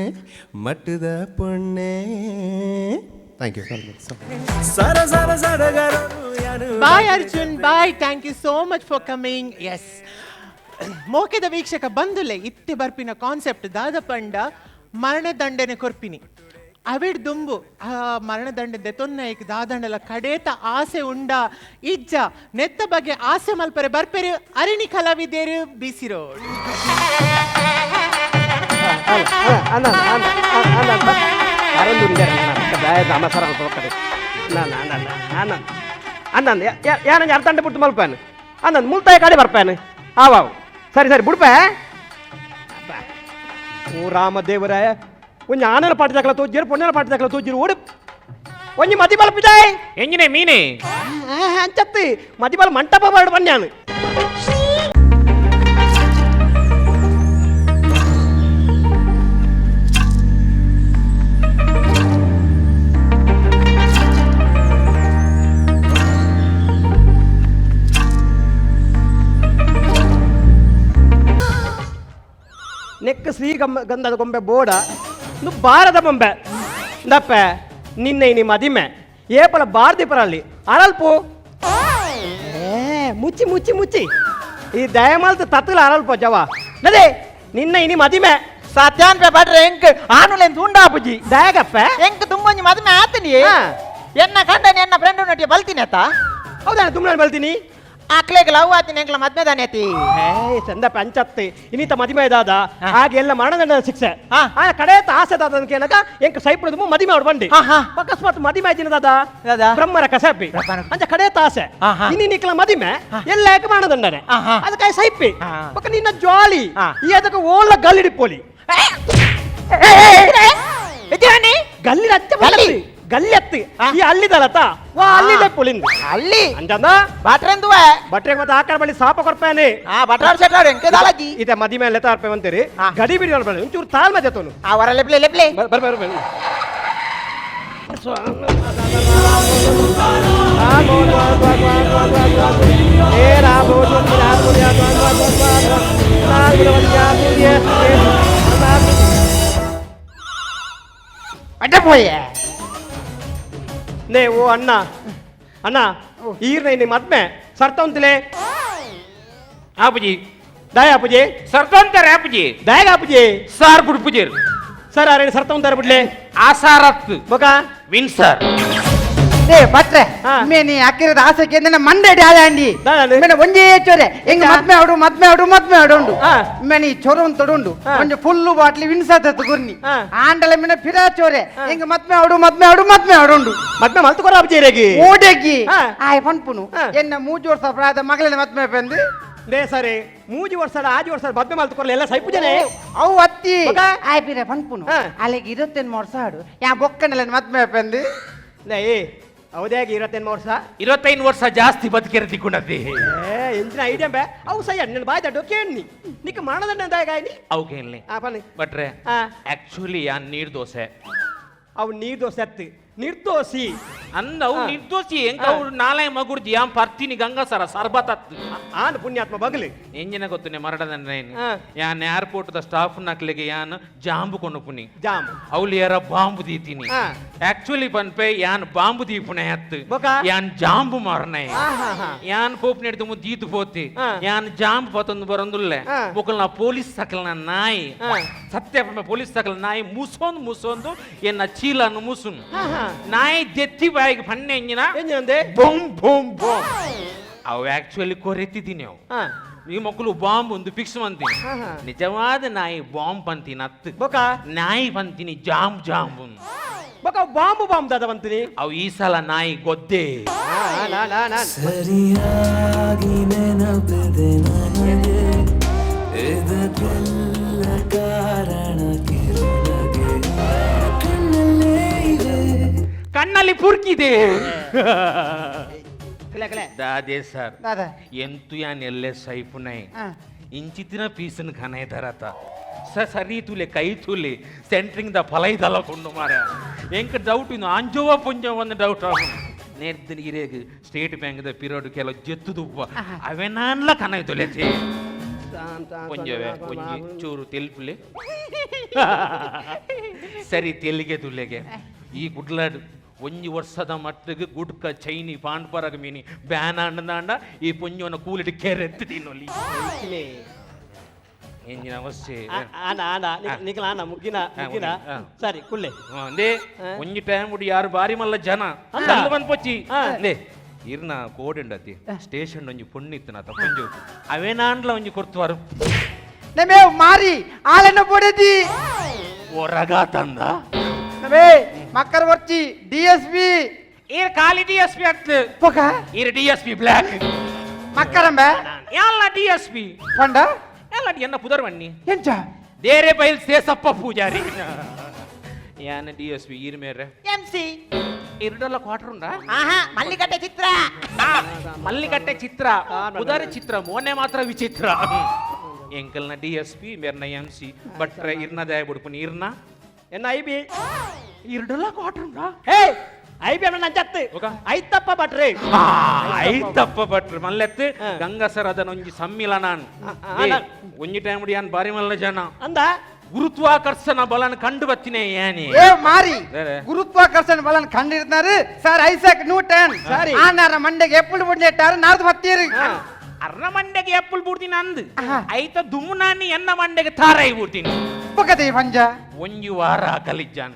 ಮಟ್ಟದ ಪೊಣ್ಣೆ. Thank you. ಸರ ಸರ ಸಡಗರೊಡು ಯಾನು Bye Arjun, bye, thank you so much for coming. Yes ಮೋಕೆದ ವೀಕ್ಷಕ ಬಂದುಲೆ ಇತ್ತೆ ಬರ್ಪಿನ ಕಾನ್ಸೆಪ್ಟ್ ದಾದ ಪಂಡ ಮರಣದಂಡನೆ ಕೊರ್ಪಿನಿ ಅವಿಡ್ ದುಂಬು ಆ ಮರಣದಂಡ ದೆತೊನ್ನೈಕ್ ದಾದಂಡಲ ಕಡೇತ ಆಸೆ ಉಂಡ ಇಜ್ಜ ನೆತ್ತ ಬಗ್ಗೆ ಆಸೆ ಮಲ್ಪರೆ ಬರ್ಪೆರು ಅರಿಣಿ ಕಲಾವಿದೇರು ಬಿಸಿ ರೋಡ್. ಯಾನಂಜಿ ಅರ್ಧ ಬಿಟ್ಟು ಮಲ್ಪಾನು ಅಂದಂದು ಮುಲ್ತಾಯ ಕಾಡಿ ಬರ್ಪಾನು ಆವಾವು ಸರಿ ಸರಿ ಬಿಡ್ಪೆ. ಓ ರಾಮ ದೇವರಾಯ ಒಂಜಿ ಆನರ ಪಾಟಿ ದಾಖಲ ತೋಜಿರು ಪೊಣ್ಣನ ಪಾಟಿ ದಾಖಲ ತೋಜಿರು ಓಡು ಒಂಜಿ ಮದಿಬಲ ಪಿದಾಯ್ ಎಂಜಿನೇ ಮೀನೆ ಅಂಚತ್ತು ಮದಿಬಲ ಮಂಟಪ ಬಾಡು ಬನ್ಯಾನು ನೆಕ್ ಶ್ರೀ ಗಂಧದ ಗೊಂಬೆ ಬೋಡ ನು ಬಾರದ ಬೊಂಬೆ ದಪ್ಪ ನಿನ್ನೆ ಇನಿ ಮದಿಮೆ ಏಪಲ ಬಾರ್ದಿ ಪರಲ್ಲಿ ಅರಲ್ಪು ಏ ಮುಚ್ಚಿ ಮುಚ್ಚಿ ಮುಚ್ಚಿ ಈ ದಯಮಾಲ್ತ ತತ್ತಲ ಅರಲ್ಪ ಜವ ನದೇ ನಿನ್ನ ಇನಿ ಮದಿಮೆ ಸತ್ಯಾನ್ ಪೆ ಬಟ್ರೆ ಎಂಕ್ ಆನುಲೆನ್ ತುಂಡಾಪುಜಿ ದಯಗಪ್ಪ ಎಂಕ್ ತುಂಬೊಂಜಿ ಮದಿಮೆ ಆತನಿ ಎನ್ನ ಕಂಡನೆ ಎನ್ನ ಫ್ರೆಂಡ್ ನೊಟ್ಟಿಗೆ ಬಲ್ತೀನಿ ಆತ ಹೌದಾ ತುಂಬ ಬಲ್ತೀನಿ ಆಕ್ಲೆಗ್ ಲವ್ ಆತೀನಿ ಎಂಕ್ಲ ಮದ್ಮೆ ದಾನೆ ಆತಿ ಏ ಚಂದ ಪಂಚತ್ತಿ ಇನ್ನಿತ ಮದಿಮೆ ದಾದ ಹಾಗೆ ಎಲ್ಲ ಮರಣದಂಡ ಶಿಕ್ಷೆ ಆ ಕಡೆ ಆಸೆ ದಾದ ಕೇಳಕ ಎಂಕ ಸೈಪುಡದು ಮದಿಮೆ ಅವ್ರು ಬಂಡಿ ಅಕಸ್ಮಾತ್ ಮದಿಮೆ ಆಯ್ತಿನ ದಾದ ಬ್ರಹ್ಮರ ಕಸಪಿ ಅಂಚ ಕಡೆ ಆಸೆ ಇನಿ ನಿಕ್ಲ ಮದಿಮೆ ಎಲ್ಲ ಯಾಕೆ ಮರಣದಂಡನೆ ಅದಕ್ಕೆ ಸೈಪಿ ಪಕ್ಕ ನಿನ್ನ ಜಾಲಿ ಈ ಅದಕ್ಕೆ ಓಲ ಗಲ್ಲಿಡಿಪೋಲಿ ಗಲ್ಲಿ ಅಚ್ಚ ಗಲ್ಲಿ ಅತ್ತಿ ಈ ಅಲ್ಲಿದಲತ ವಾ ಅಲ್ಲಿದೆ ಪುಲಿಂದ ಅಲ್ಲಿ ಅಂಜಂದ ಬಟ್ರೆಂದುವ ಬಟ್ರೆ ಮತ್ತೆ ಆಕರ ಬಳಿ ಸಾಪ ಕೊರ್ಪಾನೆ ಬಟ್ರಾಡ್ ಸೆಟ್ರಾಡ್ ಎಂಕೆ ದಾಲಾಜಿ ಇದೆ ಮದಿ ಮೇಲೆ ಲೆತ್ತಾರ್ಪೆ ಅಂತೀರಿ ಗಡಿ ಬಿಡಿ ಬಳಿ ಒಂಚೂರು ತಾಳ್ಮೆ ಜೊತನು ಆ ವರ ಲೆಪ್ಲೆ ಲೆಪ್ಲೆ ಬರ್ ಬರ್ ಬರ್ ಅಡ್ಡ ಪೋಯೆ ನೇ ಓ ಅಣ್ಣ ಅಣ್ಣ ಈರ್ನ ಇನ್ನಿ ಮದ್ಮೆ ಸರ್ತವಂತಿಲೆ ಆಪುಜಿ ದಯ ಅಪ್ಪುಜಿ ಸರ್ತಂತಾರೆ ಆಪುಜಿ ದಯಗ ಅಪ್ಪುಜಿ ಸಾರ್ ಬುಡ್ಪುಜೇರು ಸರ್ ಅರೆ ಸರ್ತವಂತಾರೆ ಬಿಡ್ಲೆ ಆಸಾರತ್ ಬೊಕ ವಿನ್ ಸರ್ ಏ ಬಟ್ರೆ ಮೇನಿ ಅಕ್ಕಿರದ ಆಸೆಗೆ ನನ್ನ ಮಂಡೆ ಆದಾಂಡಿ ಮೇನೆ ಒಂಜೇ ಚೊರೆ ಹೆಂಗ್ ಮದ್ಮೆ ಆಡು ಮದ್ಮೆ ಆಡು ಮದ್ಮೆ ಆಡು ಉಂಡು ಮೇನಿ ಚೊರ ತೊಡುಂಡು ಒಂಜಿ ಫುಲ್ಲು ಬಾಟ್ಲಿ ವಿನ್ಸಾತ ಗುರ್ನಿ ಆಂಡಲ ಮೇನೆ ಫಿರಾ ಚೊರೆ ಹೆಂಗ್ ಮದ್ಮೆ ಆಡು ಮದ್ಮೆ ಆಡು ಮದ್ಮೆ ಆಡುಂಡು ಮದ್ಮೆ ಮಲ್ತುಕೊರ ಅಬ್ಜೇರೆಗಿ ಓಡೆಗಿ ಆಯ್ ಪನ್ಪುನು ಎನ್ನ ಮೂಜು ವರ್ಷ ಪ್ರಾಯದ ಮಗಳನ್ನ ಮದ್ಮೆ ಪೆಂದು they ಸರಿ ಮೂಜಿ ವರ್ಷ ಆಜಿ ವರ್ಷ ಮದ್ಮೆ ಮಲ್ತುಕೊರಲ್ಲ ಎಲ್ಲ ಸೈಪು ಜನ ಅವು ಅತ್ತಿ ಆಯ್ ಪಿರ ಪನ್ಪುನು ಅಲ್ಲಿಗೆ ಇರುತ್ತೇನು ವರ್ಷ ಆಡು ಯಾ ಬೊಕ್ಕನೆಲ್ಲ ಮದ್ಮೆ ಪೆಂದು ಲೇ ಹೌದಾಗಿ ಇರತ್ತೇನು ವರ್ಷ 25 ವರ್ಷ ಜಾಸ್ತಿ ಬದುಕಿರತಿ ಕುಣತಿ ಏ ಎಂಜಿನ ಐಡಿಯಾ ಬೇ ಅವು ಸಯ್ಯ ನನ್ನ ಬಾಯ್ ದಡ್ಡು ಕೇಳಿ ನಿಕ್ಕ ಮಾಡದಂಡ ದಾಯಗಾಯ್ನಿ ಅವು ಕೇಳಿ ಆ ಪನ್ನಿ ಬಟ್ರೆ ಆಕ್ಚುಲಿ ಯಾ ನೀರ್ ದೋಸೆ ಅವು ನೀರ್ ದೋಸೆ ಅತ್ತಿ ನಿರ್ದೋಷಿ ಅಂದ ಅವು ನಿರ್ದೋಷಿ ಎಂಕ ಅವ್ರು ನಾಳೆ ಮಗುರ್ಜಿ ಯಾಂ ಪರ್ತೀನಿ ಗಂಗಾಸರ ಸರ್ಬತ್ ಅತ್ತು ಆನ್ ಪುಣ್ಯಾತ್ಮ ಬಗಲಿ ಎಂಜಿನ ಗೊತ್ತುನೆ ಮರಡದಂದ್ರೆ ಯಾನ್ ಏರ್ಪೋರ್ಟ್ the staff ನಕ್ಲಿಗೆ ಯಾನ್ ಜಾಂಬು ಕೊಂಡು ಪುನಿ ಜಾಂಬು ಅವ್ಲು ಯಾರ ಬಾಂಬು ದೀತೀನಿ ಆಕ್ಚುಲಿ ಪನ್ಪೆ ಯಾನ್ ಬಾಂಬು ದೀಪುಣೆ ಅತ್ತು ಯಾನ್ ಜಾಂಬು ಮಾರನೆ ಯಾನ್ ಪೋಪ್ ನೆಡ್ದು ದೀತು ಪೋತಿ ಯಾನ್ ಜಾಂಬು ಪತೊಂದು ಬರೊಂದುಲ್ಲೆ ಬೊಕಲ್ನ ಪೊಲೀಸ್ ಸಕಲ್ನ ನಾಯಿ ಸತ್ಯ ಪೊಲೀಸ್ ಸಕಲ್ ನಾಯಿ ಮುಸೊಂದು ಮುಸೊಂದು ಎನ್ನ ಚೀಲನ್ನು ಮುಸುನ್ ನಾಯಿ ದೆತ್ತಿ ಬಾಯಿಗೆ ಪನ್ನೆ ಎಂಜಿನ ಬೊಂ ಬೊಂ ಬೊಂ ಅವು ಆಕ್ಚುಲಿ ಕೊರೆತಿದ್ದೀನಿ ಅವು ಈ ಮಕ್ಕಳು ಬಾಂಬ್ ಒಂದು ಫಿಕ್ಸ್ ಅಂತೀನಿ ನಿಜವಾದ ನಾಯಿ ಬಾಂಬ್ ಅಂತೀನಿ ಅತ್ತು ನಾಯಿ ಬಂತೀನಿ ಜಾಂಬ್ ಜಾಂಬ್ ಬೊಕ ಬಾಂಬು ಬಾಂಬ್ ದಾದ ಬಂತೀನಿ ಅವು ಈ ಸಲ ನಾಯಿ ಗೊದ್ದೆ ಸರಿಯಾಗಿ ನೆನಪಿದೆ ನನಗೆ ಇದಕ್ಕೆಲ್ಲ ಕಾರಣ ಕಿರುನಗೆ ಕಣ್ಣಲ್ಲೇ ಇದೆ ಕಣ್ಣಲ್ಲಿ ಪುರ್ಕಿದೆ ದಾದೆ ಸರ್ ದಾದಾ ಎಂತು ಯಾನ್ ಎಲ್ಲೆ ಸೈಪುನೈ ಇಂಚಿತಿನ ಪೀಸನ್ ಖಾನೆ ತರತ ಸರಿ ತುಲೆ ಕೈ ತುಲೆ ಸೆಂಟ್ರಿಂಗ್ ದ ಫಲೈ ದಲ ಕೊಂಡು ಮಾರ ಎಂಕ ಡೌಟ್ ಇನ್ನು ಅಂಜೋವ ಪುಂಜವ ಒಂದು ಡೌಟ್ ಆಗು ನೇರ್ದಿನ ಇರೇಗ್ ಸ್ಟೇಟ್ ಬ್ಯಾಂಕ್ ದ ಪಿರಿಯಡ್ ಕೆಲವು ಜೆತ್ತು ದುಪ್ಪ ಅವೆನಾನ್ಲ ಕನ ತುಲೆ ಪುಂಜವೆ ಪುಂಜಿ ಚೂರು ತೆಲ್ಪುಲೆ ಸರಿ ತೆಲಿಗೆ ತುಲೆಗೆ ಈ ಗುಡ್ಲಾಡ್ ಒಂಜಿ ವರ್ಷದ ಮಟ್ಟಿಗೆ ಗುಡ್ಕ ಚೈನಿ ಪಾಂಡ್ಪರಗ ಮೀನಿ ಬ್ಯಾನ್ ಅಂಡ ಈ ಪುಂಜವನ ಕೂಲಿಡಿ ಕೆರೆತ್ತು ತಿನ್ನೊಲಿ ಎಂಜಿನ ಅವಸ್ಥೆ ಆನ ಆನ ನಿಕಲ ಆನ ಮುಗ್ಗಿನ ಮುಗ್ಗಿನ ಸರಿ ಕುಲ್ಲೆ ಅಂದೇ ಒಂಜಿ ಟೈಮ್ ಉಡಿ ಯಾರು ಬಾರಿ ಮಲ್ಲ ಜನ ಕಲ್ಲು ಬಂದ್ ಪೊಚ್ಚಿ ಅಂದೇ ಇರ್ನ ಕೋಡುಂಡತಿ ಸ್ಟೇಷನ್ ಒಂಜಿ ಪೊಣ್ಣಿತ್ತು ನಾತ ಪೊಂಜು ಅವೇನಾಂಡ್ಲ ಒಂಜಿ ಕೊರ್ತುವಾರು ನಮೇ ಮಾರಿ ಆಲೆನ ಪೊಡೆದಿ ಹೊರಗ ತಂದ ನಮೇ ಮಕ್ಕಳ ವರ್ಚಿ ಡಿಎಸ್ಪಿ ಈರ್ ಖಾಲಿ ಡಿಎಸ್ಪಿ ಅತ್ ಪೊಕ ಈರ್ ಡಿಎಸ್ಪಿ ಬ್ಲ್ಯಾಕ್ ಮಕ್ಕರಂಬೆ ಯಾಲ್ಲ ಡಿಎಸ್ಪಿ ಪಂಡ ಯಾಲ್ಲ ಎನ್ನ ಪುದರ್ವಣ್ಣಿ ಎಂಚ ದೇರೆ ಬೈಲ್ ಸೇಸಪ್ಪ ಪೂಜಾರಿ ಯಾನ ಡಿ ಎಸ್ ಪಿ ಈರ್ ಮೇರೆ ಎಂಸಿ ಇರ್ಡಲ್ಲ ಕ್ವಾರ್ಟರ್ ಉಂಡಾ ಆಹಾ ಮಲ್ಲಿಕಟ್ಟೆ ಚಿತ್ರ ಮಲ್ಲಿಕಟ್ಟೆ ಚಿತ್ರ ಉದಾರ ಚಿತ್ರ ಮೋನೆ ಮಾತ್ರ ವಿಚಿತ್ರ ಎಂಕಲ್ನ ಡಿ ಎಸ್ ಪಿ ಮೇರ್ನ ಎಂ ಸಿ ಬಟ್ರೆ ಇರ್ನ ದಯ ಬುಡ್ಪುನಿ ಇರ್ನ ಎನ್ನ I B ಇರ್ಡಲ್ಲ ಕ್ವಾರ್ಟರ್ ಉಂಡಾ ಹೇ I B ಅಣ್ಣ ನಂಚತ್ತು ಐತಪ್ಪ ಭಟ್ರೆ ಐತಪ್ಪ ಭಟ್ರೆ ಮಲ್ಲೆತ್ತು ಗಂಗಸರ ಒಂಜಿ ಸಮ್ಮಿಲ ನಾನು ಒಂಜಿ ಟೈಮ್ ಯಾನ್ ಬಾರಿ ಮಲ್ಲ ಜನ ಅಂದ ಗುರುತ್ವಾಕರ್ಷಣ ಬಲನ ಕಂಡು ಬತ್ತಿನೇ ಯಾನಿ ಏ ಮಾರಿ ಗುರುತ್ವಾಕರ್ಷಣ ಬಲನ್ ಕಂಡಿರ್ತಾರೆ ಸರ್ ಐಸಾಕ್ ನ್ಯೂಟನ್ ಸರಿ. ಆನಾರ ಮಂಡೆಗೆ ಎಪ್ಪುಳು ಬುಡ್ಲೆಟ್ಟಾರು ನಾರ್ದು ಬತ್ತೀರಿ ಅರ್ನ ಮಂಡೆಗೆ ಎಪ್ಪುಳು ಬುಡ್ತೀನಿ ಅಂದ್ ಐತ ದುಮ್ನಾನಿ ಎನ್ನ ಮಂಡೆಗೆ ತಾರಾಯಿ ಬುಡ್ತೀನಿ ಪಕ್ಕದೆ ಪಂಜ ಒಂಜಿ ವಾರ ಕಲಿಜ್ಜಾನ್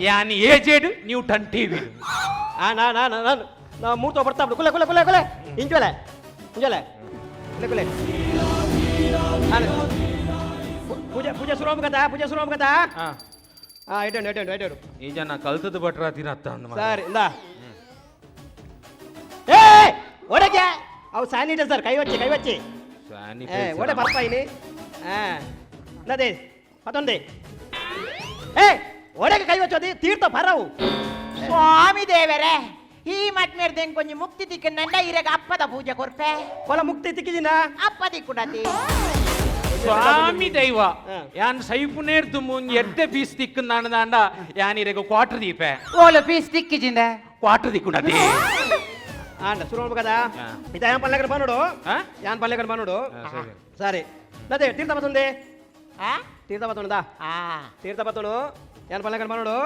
ಯಾನಿ ಏಜೆಡ್ ನ್ಯೂಟನ್ ಟಿವಿ ಆ ನಾ ನಾ ನಾನು ನಾ ಮೂರ್ತ ಬರ್ತಾ ಕುಲೆ ಕುಲೆ ಕುಲೆ ಕುಲೆ ಇಂಚೋಲೆ ಇಂಚೋಲೆ ಕುಲೆ ಕುಲೆ ಪೂಜೆ ಪೂಜೆ ಶುರು ಆಗತ್ತಾ ಪೂಜೆ ಶುರು ಆಗತ್ತಾ ಆ ಇಡೋಣ ಇಡೋಣ ಇಡೋಣ ಈ ಜನ ಕಲ್ತದ ಭಟ್ರ ತಿನ್ನತ್ತ ಅಂದ ಸರಿ ಇಂದಾ ಏ ಒಡಗೆ ಅವು ಸ್ಯಾನಿಟೈಸರ್ ಕೈ ವಚ್ಚಿ ಕೈ ವಚ್ಚಿ ಏ ಒಡೆ ಬರ್ತಾ ಇನಿ ಆ ನದೇ ಮತ್ತೊಂದೇ ಏ ಒಡೆಗೆ ಕೈ ವಚ್ಚೋದಿ ತೀರ್ಥ ಬರವು ಸ್ವಾಮಿ ದೇವರೇ ಈ ಮಟ್ಮೇರ್ದೆಂ ಕೊಂಚ ಮುಕ್ತಿ ತಿಕ್ಕಂಡ ಇರಗ ಅಪ್ಪದ ಪೂಜೆ ಕೊರ್ಪೆ ಕೊಲ ಮುಕ್ತಿ ತಿಕ್ಕಿಜಿನ ಅಪ್ಪ ತಿಕ್ಕುಡತಿ ಸ್ವಾಮಿ ದೈವ ಯಾನ್ ಸೈಪುನೇರ್ದು ಮುಂಜಿ ಎಡ್ಡೆ ಪೀಸ್ ತಿಕ್ಕಂದಾಂಡ ದಾಂಡ ಯಾನ್ ಇರೆಗ ಕ್ವಾರ್ಟರ್ ದೀಪೆ ಓಲ ಪೀಸ್ ತಿಕ್ಕಿಜಿಂದ ಕ್ವಾರ್ಟರ್ ದಿಕ್ಕುಂಡತಿ ಆಂಡ ಶುರು ಮಾಡ್ಬೇಕದ ಇದ ಯಾನ್ ಪಲ್ಲೆಗಡೆ ಬನ್ನೋಡು ಯಾನ್ ಪಲ್ಲೆಗಡೆ ಬನ್ನೋಡು ಸರಿ ನದೇ ತೀರ್ಥ ಬತ್ತೊಂದೆ ತೀರ್ಥ ಬತ್ತೊಂದ ತೀರ್ಥ ಬತ್ತೋಡು ಯಾನ್ ಪಲ್ಲೆಗಡೆ ಬನ್ನೋಡು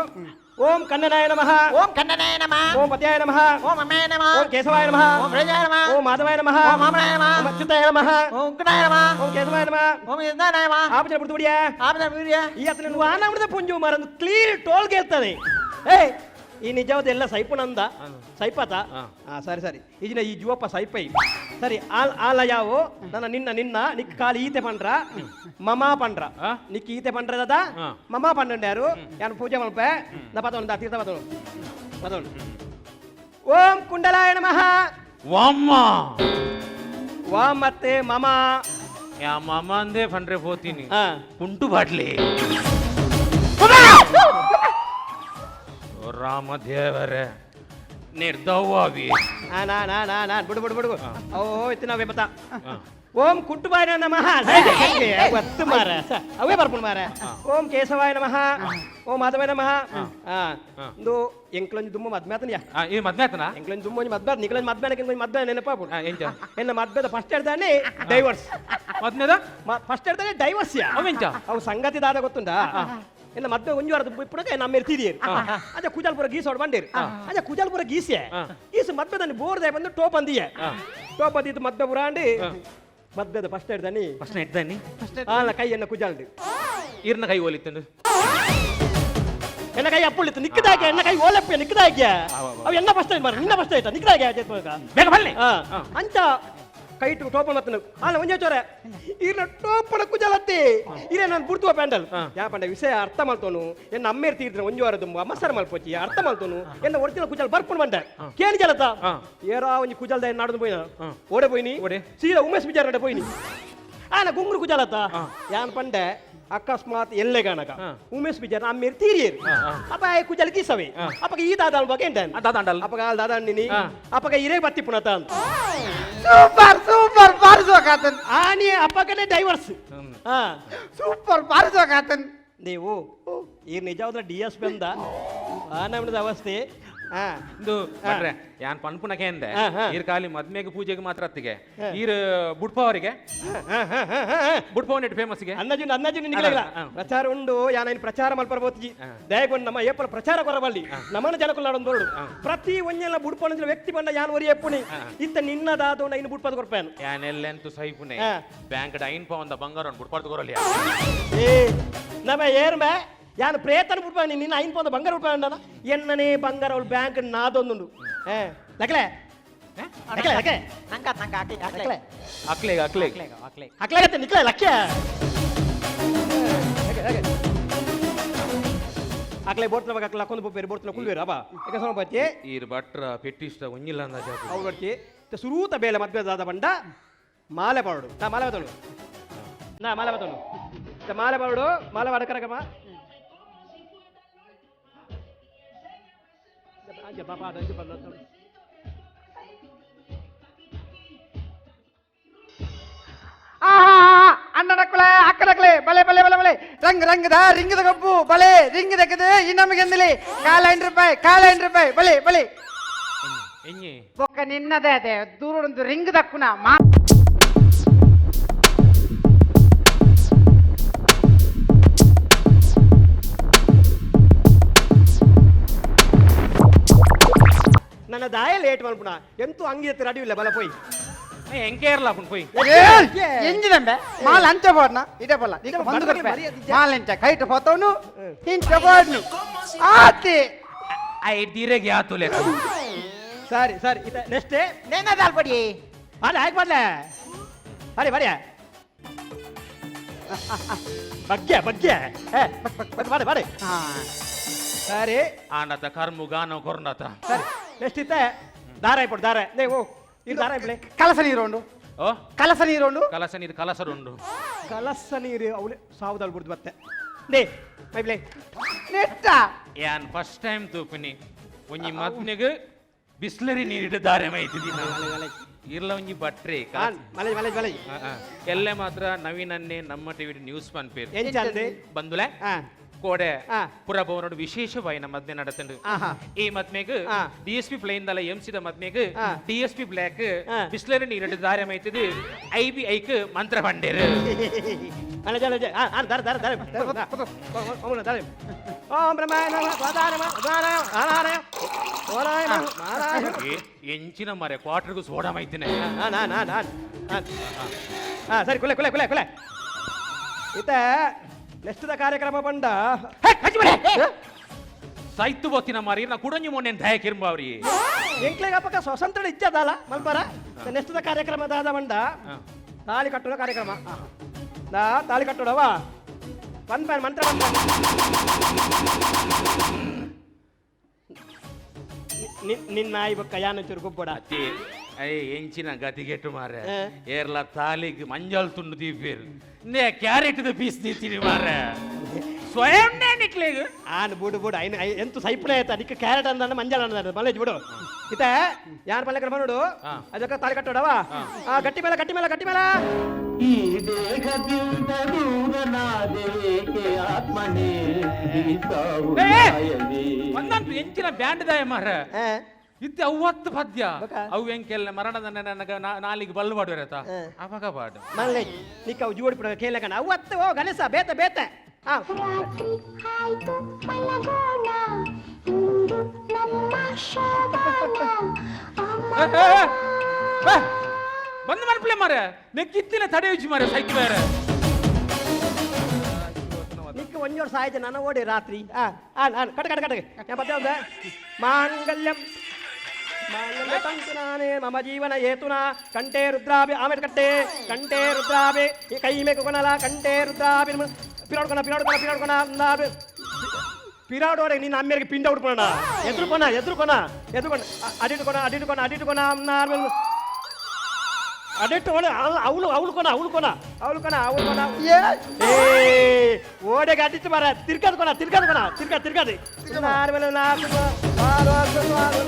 ಓಂ ಕನ್ನನಾಯ ನಮಃ ಓಂ ಕನ್ನನಾಯ ನಮಃ ಓಂ ಪತ್ಯಾಯ ನಮಃ ಓಂ ಅಮ್ಮಾಯ ನಮಃ ಓಂ ಕೇಶವಾಯ ನಮಃ ಓಂ ರಜಾಯ ನಮಃ ಓಂ ಮಾಧವಾಯ ನಮಃ ಓಂ ಮಾಮನಾಯ ನಮಃ ಓಂ ಅಚ್ಯುತಾಯ ನಮಃ ಓಂ ಉಕ್ಕನಾಯ ನಮಃ ಓಂ ಕೇಶವಾಯ ನಮಃ ಓಂ ಯಜ್ಞಾನಾಯ ನಮಃ ಆಪಚನ ಬಿಡ್ತುಬಿಡಿಯ ಆಪಚನ ಬಿಡ್ತುಬಿಡಿಯ ಈ ಅತನ నువ్వు ಆನವರದ ಪುಂಜು ಮಾರಂದು ಕ್ಲೀರ್ ಟೋಲ್ ಗೆಲ್ತದೆ ಏ ಈ ನಿಜವಾದ ಎಲ್ಲ ಸೈಪುನಂದ ಸೈಪಾತ ಆ ಸರಿ ಸರಿ ಈಜಿನ ಈ ಜುವಪ್ಪ ಸೈಪೈ ಸರಿ ಆಲ್ ಆಲ ಯಾವು ನನ್ನ ನಿನ್ನ ನಿನ್ನ ನಿಕ್ ಕಾಲು ಈತೆ ಪಂಡ್ರ ಮಮಾ ಪಂಡ್ರ ನಿಕ್ ಈತೆ ಪಂಡ್ರ ದಾದಾ ಮಮಾ ಪಂಡಂಡ್ಯಾರು ಯಾನು ಪೂಜೆ ಮಲ್ಪೆ ನಾ ಪತೋಣ ತೀರ್ಥ ಪತೋಣ ಪತೋಣ ಓಂ ಕುಂಡಲಾಯ ನಮಃ ವಾಮ್ಮ ವಾಮತ್ತೆ ಮಮ ಯಾ ಮಮ ಅಂದೇ ಪಂಡ್ರೆ ಪೋತೀನಿ ಕುಂಟು ಬಾಟ್ಲಿ ರಾಮ ದೇವರೇ ನಿರ್ದವ್ವಾವಿ ನಾ ನಾ ನಾ ನಾ ಬಿಡು ಬಿಡು ಬಿಡು ಓ ಇತ್ತು ನಾವೇ ಬತ್ತ ಓಂ ಕುಟ್ಟುಬಾಯ ನಮಃ ಒತ್ತು ಮಾರ ಅವೇ ಬರ್ಪುಣ ಮಾರ ಓಂ ಕೇಶವಾಯ ನಮಃ ಓಂ ಮಾಧವಾಯ ನಮಃ ಇಂದು ಎಂಕ್ಲೊಂಜಿ ದುಮ್ಮ ಮದ್ಮೆ ಆತನಿಯಾ ಈ ಮದ್ಮೆ ಆತನ ಎಂಕ್ಲೊಂಜಿ ದುಮ್ಮ ಒಂಜಿ ಮದ್ಮೆ ನಿಕ್ಲೊಂಜಿ ಮದ್ಮೆ ಎಂಕ್ಲೊಂಜಿ ಮದ್ಮೆ ನೆನಪಾಪು ಎನ್ನ ಮದ್ಮೆದ ಫಸ್ಟ್ ಹೇಳ್ತಾನೆ ಡೈವರ್ಸ್ ಮದ್ಮೆದ ಫಸ್ಟ್ ಹೇಳ್ತಾನೆ ಡೈವರ್ಸ್ ಯಾ ಅವೆಂಚ ಅವು ಸಂಗತಿ ದಾದ ಗೊತ್ತುಂಟಾ ಎನ್ನ ಮದ್ವೆ ಒಂಜಿ ವಾರದ ಇಪ್ಪುನಗ ನಮ್ಮ ಇರ್ತಿದೀರಿ ಅದೇ ಕುಜಾಲ್ಪುರ ಗೀಸ ಹೊಡ್ ಬಂಡೀರಿ ಅದೇ ಕುಜಾಲ್ಪುರ ಗೀಸೆ ಗೀಸು ಮದ್ವೆ దాన్ని ಬೋರ್ ದೇ ಬಂದು ಟೋಪ್ ಅಂದಿಯೆ ಟೋಪ್ ಅಂದಿದ್ದು ಮದ್ವೆ ಪುರಾಂಡಿ ಮದ್ವೆದ ಫಸ್ಟ್ ಹಿಡ್ದಾನಿ ಫಸ್ಟ್ ಹಿಡ್ದಾನಿ ಆಲ ಕೈ ಎನ್ನ ಕುಜಾಲ್ದು ಇರ್ನ ಕೈ ಓಲಿತ್ತಂದು ಎನ್ನ ಕೈ ಅಪ್ಪುಳಿತ್ತು ನಿಕ್ಕದಾಗೆ ಎನ್ನ ಕೈ ಓಲಪ್ಪ ನಿಕ್ಕದಾಗೆ ಅವು ಎನ್ನ ಫಸ್ಟ್ ಮಾರ ನಿನ್ನ ಫಸ್ಟ್ ಆಯ್ತಾ ನಿಕ್ಕದಾಗೆ ಬೇಗ ಬನ್ನಿ ಅಂಚ ಕೈಟು ಟೋಪನ್ ಮತ್ತನು ಅಲ್ಲ ಒಂಜೆ ಚೋರೆ ಈರ್ನ ಟೋಪನ ಕುಜಲತ್ತಿ ಇರೇ ನಾನು ಬುಡ್ತುವ ಪ್ಯಾಂಡಲ್ ಯಾ ಪಂಡ ವಿಷಯ ಅರ್ಥ ಮಲ್ತೋನು ಎನ್ನ ಅಮ್ಮೇರ್ ತೀರ್ದ್ರೆ ಒಂಜಿ ವಾರ ದುಂಬು ಅಮ್ಮಸರ ಮಲ್ಪೋಚಿ ಅರ್ಥ ಮಲ್ತೋನು ಎನ್ನ ಒರಿಜಿನಲ್ ಕುಜಲ್ ಬರ್ಕೊಂಡು ಬಂಡೆ ಕೇಳಿ ಜಲತ ಏರಾ ಒಂಜಿ ಕುಜಲ್ದ ನಾಡದು ಪೋಯಿನ ಓಡೆ ಪೋಯಿನಿ ಸೀದಾ ಉಮೇಶ್ ಬಿಜಾರ್ ನಡೆ ಪೋಯಿನಿ ಆನ ಗುಂಗುರು ಕುಜಲತ ಯಾನ್ ಪಂಡೆ ಅಕಸ್ಮಾತ್ ಎಲ್ಲೆ ಗಣಕ ಉಮೇಶ್ ಬಿಜಾರ್ ಅಮ್ಮೇರ್ ತೀರಿಯರು ಅಪ್ಪ ಕುಜಲ್ ಗೀಸವೆ ಅಪ್ಪಗ ಈ ದಾದ ಅಲ್ವಾಗ ಎಂಟ ದಾದ ಅಪ್ಪಗ ಆಲ್ ದಾದ ಅಣ್ಣಿನಿ ಅಪ್ಪಗ ಇರೇ ಬತ್ತಿ ಪುನತ ಅಂತ ಸೂಪರ್ ಸೂಪರ್ ಬಾರಿಸುವ ಆನಿ ಅಪ್ಪಗನೇ ಡೈವರ್ಸ್ ಸೂಪರ್ ಬಾರಿಸುವ ಕಾತನ್ ನೀವು ಈ ನಿಜವಾದ ಡಿ ಎಸ್ ಬಂದ ಆ ನಮ್ಮದ ಅವಸ್ಥೆ ಇಂದು ಭಟ್ರೆ ಯಾನ್ ಪನ್ಪುನಕೆ ಅಂದೆ ಈರ್ ಖಾಲಿ ಮದ್ಮೆಗೆ ಪೂಜೆಗೆ ಮಾತ್ರ ಅತ್ತಿಗೆ ಈರ್ ಬುಡ್ಪವರಿಗೆ ಬುಡ್ಪವನ್ ಇಟ್ಟು ಫೇಮಸ್ಗೆ ಅನ್ನಜುನ್ ಅನ್ನಜುನ್ ನಿಗಲಿಲ್ಲ ಪ್ರಚಾರ ಉಂಡು ಯಾನ ಪ್ರಚಾರ ಮಲ್ಪರ ಬೋತಿಜಿ ದಯಗೊಂಡು ನಮ್ಮ ಏಪಲ ಪ್ರಚಾರ ಕೊರಬಲ್ಲಿ ನಮ್ಮನ ಜನಕುಲ್ಲಾಡೊಂದು ಬರಡು ಪ್ರತಿ ಒಂಜೆಲ್ಲ ಬುಡ್ಪನ ವ್ಯಕ್ತಿ ಬಂದ ಯಾನ್ ಒರಿ ಎಪ್ಪುನಿ ಇತ್ತ ನಿನ್ನದಾದ ನೈನ್ ಬುಡ್ಪದ ಕೊರ್ಪೇನು ಯಾನೆಲ್ಲೆಂತು ಸೈಪುನೆ ಬ್ಯಾಂಕ್ ಐನ್ ಪವಂದ ಬಂಗಾರ ಬುಡ್ಪಾರ್ದು ಕೊರಲಿ ಏ ನಮ್ಮ ಏರ್ಮೆ ಯಾನು ಪ್ರೇತನ ಬುಡ್ಪಾನಿ ನಿನ್ನ ಐನ್ ಪವಂದ ಬಂಗಾರ ಬುಡ್ಪಾಂಡನ ಎನ್ನನೇ ಬಂಗಾರ ಅವಳು ಬ್ಯಾಂಕ್ ನಾದೊಂದುಂಡು ಏ ಲಕ್ಲೆ ಲಕ್ಲೆ ಲಕ್ಲೆ ನಂಗ ನಂಗ ಅಕ್ಲೆ ಅಕ್ಲೆ ಅಕ್ಲೆ ಅಕ್ಲೆ ಅಕ್ಲಾಗತ್ತೆ ನಿಕ್ಲೆ ಲಕ್ಷ್ಯ ಅಕ್ಲೆ ಬೋಟ್ಲ ಬಗ್ಗೆ ಅಕ್ಲ ಹಾಕೊಂಡು ಪೋಪೇರು ಬೋಟ್ಲ ಕುಲ್ವೇರು ಅಬ್ಬಾ ಯಾಕೆ ಸೊನ ಬಚ್ಚಿ ಈರ್ ಭಟ್ರ ಪೆಟ್ಟಿಷ್ಟ ಒಂಜಿಲ್ಲ ಅಂದ ಅವ್ರು ಬರ್ತಿ ಸುರೂತ ಬೇಲೆ ಮದ್ವೆ ದಾದ ಬಂಡ ಮಾಲೆ ಪಾಡು ನಾ ಮಾಲೆ ಬತ್ತೋಳು ನಾ ಮಾಲೆ ಬತ್ತೋಳು ಮಾಲೆ ಪಾಡು ಮಾಲೆ ಬಾಡಕರಕಮ್ಮ ಅಂಚ ಪಾಪ ಅಂಚ ಬಲ್ಲ ಅಣ್ಣನಕ್ಕಳೆ ಅಕ್ಕನಕ್ಕಳೆ ಬಲೆ ಬಲೆ ಬಲೆ ಬಲೆ ರಂಗ್ ರಂಗದ ರಿಂಗದ ಕಬ್ಬು ಬಲೆ ರಿಂಗ್ ದಕ್ಕದು ಇನ್ನೊಮ್ಮೆಗೆಂದಲಿ ಕಾಲ ಐನ್ ರೂಪಾಯಿ ಕಾಲ ಐನ್ ರೂಪಾಯಿ ಬಲೆ ಬಲೆ ಎಂಜಿ ಬೊಕ್ಕ ನಿನ್ನದೇ ಅದೇ ದೂರ ರಿಂಗ್ ದಕ್ಕುನ ಮಾ ನನ್ನ ದಾಯ ಲೇಟ್ ಮಲ್ಪುಣ ಎಂತೂ ಅಂಗಿ ಎತ್ತಿ ರೆಡಿ ಇಲ್ಲ ಬಲ ಪೋಯ್ ಎಂಕೇರ್ಲ ಪುಣ್ ಪೋಯ್ ಎಂಜಿನಂಬೆ ಮಾಲ್ ಅಂಚ ಬೋಡ್ನ ಇದೇ ಬಲ್ಲ ಈಗ ಬಂದು ಕೊಡ್ಪೆ ಮಾಲ್ ಅಂಚ ಕೈಟ್ ಪೋತವನು ಇಂಚ ಬೋಡ್ನು ಆತಿ I ದಿರೆಗೆ ಆತುಲೆ ಸರಿ ಸರಿ ಇತ ನೆಕ್ಸ್ಟ್ ನೇನ ದಾಲ್ಪಡಿ ಅಲ್ಲ ಹಾಗೆ ಮಾಡ್ಲೆ ಬರಿ ಬರಿ ಬಗ್ಗೆ ಬಗ್ಗೆ ಏ ಬಕ್ ಬಕ್ ಬಾಡಿ ಬಾಡಿ ಸರಿ ಆಂಡತ ಕರ್ಮು ಗಾನ ಕೊರ್ನತ ಸರಿ ನೆಕ್ಸ್ಟ್ ಇತ್ತೆ ದಾರ ಇಪ್ಪಡು ದಾರ ನೇ ಓ ಇದು ದಾರ ಇಪ್ಪಳೆ ಕಲಸ ನೀರುಂಡು ಓ ಕಲಸ ನೀರುಂಡು ಕಲಸ ನೀರು ಕಲಸರುಂಡು ಕಲಸ ನೀರು ಅವಳೆ ಸಾವುದಾಲ್ ಬಿಡ್ದು ಮತ್ತೆ ನೇ ಮೈಬ್ಲೆ ನೆಟ್ಟ ಯಾನ್ ಫಸ್ಟ್ ಟೈಮ್ ತೂಪಿನಿ ಒಂಜಿ ಮದ್ನೆಗ್ ಬಿಸ್ಲರಿ ನೀರಿಡು ದಾರೆ ಮೈತಿದಿ ಇರ್ಲ ಒಂಜಿ ಬಟ್ರೆ ಮಲೆ ಮಲೆ ಮಲೆ ಎಲ್ಲೆ ಮಾತ್ರ ನವೀನನ್ನೇ ನಮ್ಮ ಟಿವಿ ನ್ಯೂಸ್ ಪನ್ಪೇರು ಎಂಚಂದೆ? ಬಂದುಲೆ ಕೋಡೆ ಪುರಭವನೋಡು ವಿಶೇಷವಾಯಿನ ಮದ್ಮೆ ನಡತಂಡು ಈ ಮದ್ಮೆಗ್ ಡಿಎಸ್ಪಿ ಪ್ಲೇನ್ ದಲ ಎಂ ಸಿ the ಮದ್ಮೆಗ್ ಡಿಎಸ್ಪಿ ಬ್ಲಾಕ್ ಬಿಸ್ಲರಿ ನೀರಿಡು ದಾರೆ ಮೈತಿದು I B ಐಕ್ ಮಂತ್ರ ಬಂಡೇರು ಅಲ್ಲ ಜಲ ಜಲ ಆ ದಾರ ದಾರ ದಾರ ದಾರ ಓಂ ಬ್ರಹ್ಮಾಯ ನಮಃ ಸ್ವಾದಾಯ ನಮಃ ಉದಾನಾಯ ಆನಾಯ ಓರಾಯ ನಮಃ ಮಾರಾಯ ಎಂಚಿನ ಮಾರೆ ಕ್ವಾರ್ಟರ್ಗೂ ಸೋಡಾ ಮೈತಿನೆ ನಾ ನಾ ನಾ ಹಾ ಸರಿ ಕುಲೆ ಕುಲೆ ಕುಲೆ ಕುಲೆ ಇತ ನೆಕ್ಸ್ಟ್ the ಕಾರ್ಯಕ್ರಮ ಬಂಡ ಸಾಯ್ತು ಬೋತಿನ ಮಾರಿ ನಾ ಕುಡಂಜಿ ಮೊನ್ನೆ ದಯ ಕಿರ್ಂಬಾವ್ರಿ ಎಂಕ್ಲೆಗ ಪಕ್ಕ ಸ್ವತಂತ್ರ ಇಜ್ಜದಲ್ಲ ಮಲ್ಪರ ನೆಕ್ಸ್ಟ್ the ಕಾರ್ಯಕ್ರಮ ದಾದ ಬಂಡ ತಾಳಿ ಕಟ್ಟುವ ಕಾರ್ಯಕ್ರಮ ನಾ ತಾಳಿ ಕಟ್ಟುಡವ ಪನ್ ಮಂತ್ರ ನಿನ್ನ ನಾಯಿ ಬೊಕ್ಕ ಯಾನ ಚೂರು ಗೊಬ್ಬಡ ಅತ್ತಿ I ಎಂಚಿನ ಗತಿಗೆಟ್ಟು ಮಾರೆ ಏರ್ಲ ತಾಲಿಗ್ ಮಂಜಾಲ್ ತುಂಡು ದೀಪೇರು ನೇ ಕ್ಯಾರೆಟ್ the piece ದೀತೀನಿ ಮಾರೆ ಸ್ವಯಂ ನಿಕ್ಲೇಗ್ ಆನ್ ಬುಡು ಬುಡು ಐನ ಎಂತ ಸೈಪುಣ ಆಯ್ತಾ ನಿಕ್ಕ ಕ್ಯಾರೆಟ್ ಅಂದ ಮಂಜಾಲ್ ಅಂದ ಮಲ್ಲೇಜ್ ಬಿಡು ಇತ ಯಾರ ಪಲ್ಲೆ ಕಡೆ ನೋಡು ಅದಕ್ಕೆ ತಾಳಿ ಕಟ್ಟೋಡವ ಆ ಗಟ್ಟಿ ಮೇಲೆ ಗಟ್ಟಿ ಮೇಲೆ ಗಟ್ಟಿ ಮೇಲೆ ಈ ದೇಹದಿಂದ ದೂರನಾದವೇಕೆ ಆತ್ಮನೇ ಈ ಸಾವು ನ್ಯಾಯವೇ? ಒಂದಂತು ಎಂಚಿನ ಬ್ಯಾಂಡ್ ದಾಯ ಮಾರ ಇತ್ತೆ ಅವ್ವತ್ತು ಪದ್ಯ ಅವು ಎಂಕೆಲ್ಲ ಮರಣದ ನನಗ ನಾಲಿಗೆ ಬಲ್ಲು ಪಾಡುವರತ ಅವಾಗ ಪಾಡು ಮಲ್ಲೆ ನಿಕ್ಕ ಅವು ಜೋಡಿ ಬಿಡ ಕೇಳಕಣ ಅವತ್ತು ಓ ಗಣೇಶ ಬೇತ ಬೇತ ಆ ಬಂದು ಮನ್ಪ್ಲೆ ಮಾರೆ ನೆಕ್ಕಿತ್ತಿನ ತಡೆಯುಜ್ಜಿ ಮಾರೆ ಸೈಕ್ ಬೇರೆ ನಿಕ್ಕ ಒಂಜೋರು ಸಾಯ್ತು ನನ್ನ ಓಡಿ ರಾತ್ರಿ ಆ ಆನ್ ಆನ್ ಕಟ ಕಟ ಕಟ ഞാൻ ಪದ್ಯ ಒಂದ ಮಾಂಗಲ್ಯಂ ಮಾಂಗಲ್ಯ ತಂತುನಾನೇ ಮಮ ಜೀವನ ಹೇತುನಾ ಕಂಠೆ ರುದ್ರಾಭಿ ಆಮೇಲೆ ಕಟ್ಟೆ ಕಂಠೆ ರುದ್ರಾಭಿ ಈ ಕೈ ಮೇಕು ಕೊನಲ ಕಂಠೆ ರುದ್ರಾಭಿ ಪಿರಾಡ್ಕೊಣ ಪಿರಾಡ್ಕೊಣ ಪಿರಾಡ್ಕೊಣ ಪಿರಾಡೋರೆ ನಿನ್ನ ಅಮ್ಮೇರಿಗೆ ಪಿಂಡ ಉಡ್ಕೊಣ ಎದುರುಕೊಣ ಎದುರುಕೊಣ ಎದುರುಕೊಣ ಅಡಿಟ್ಕೊಣ ಅಡಿಟ್ಕೊಣ ಅಡಿಟ್ಕೊಣ ಅಡಿಟ್ಟು ಅವಳು ಅವಳು ಕೊಣ ಅವಳು ಕೊಣ ಅವಳು ಕೊಣ ಅವಳು ಕೊಣ ಏ ಓಡೆಗೆ ಅಡಿಟ್ಟು ಮಾರ ತಿರ್ಗದು ಕೊಣ ತಿರ್ಗದು ಕೊಣ ತಿರ್ಗ ತಿರ್ಗದು ನಾರು ಆರು ಆರು ಆರು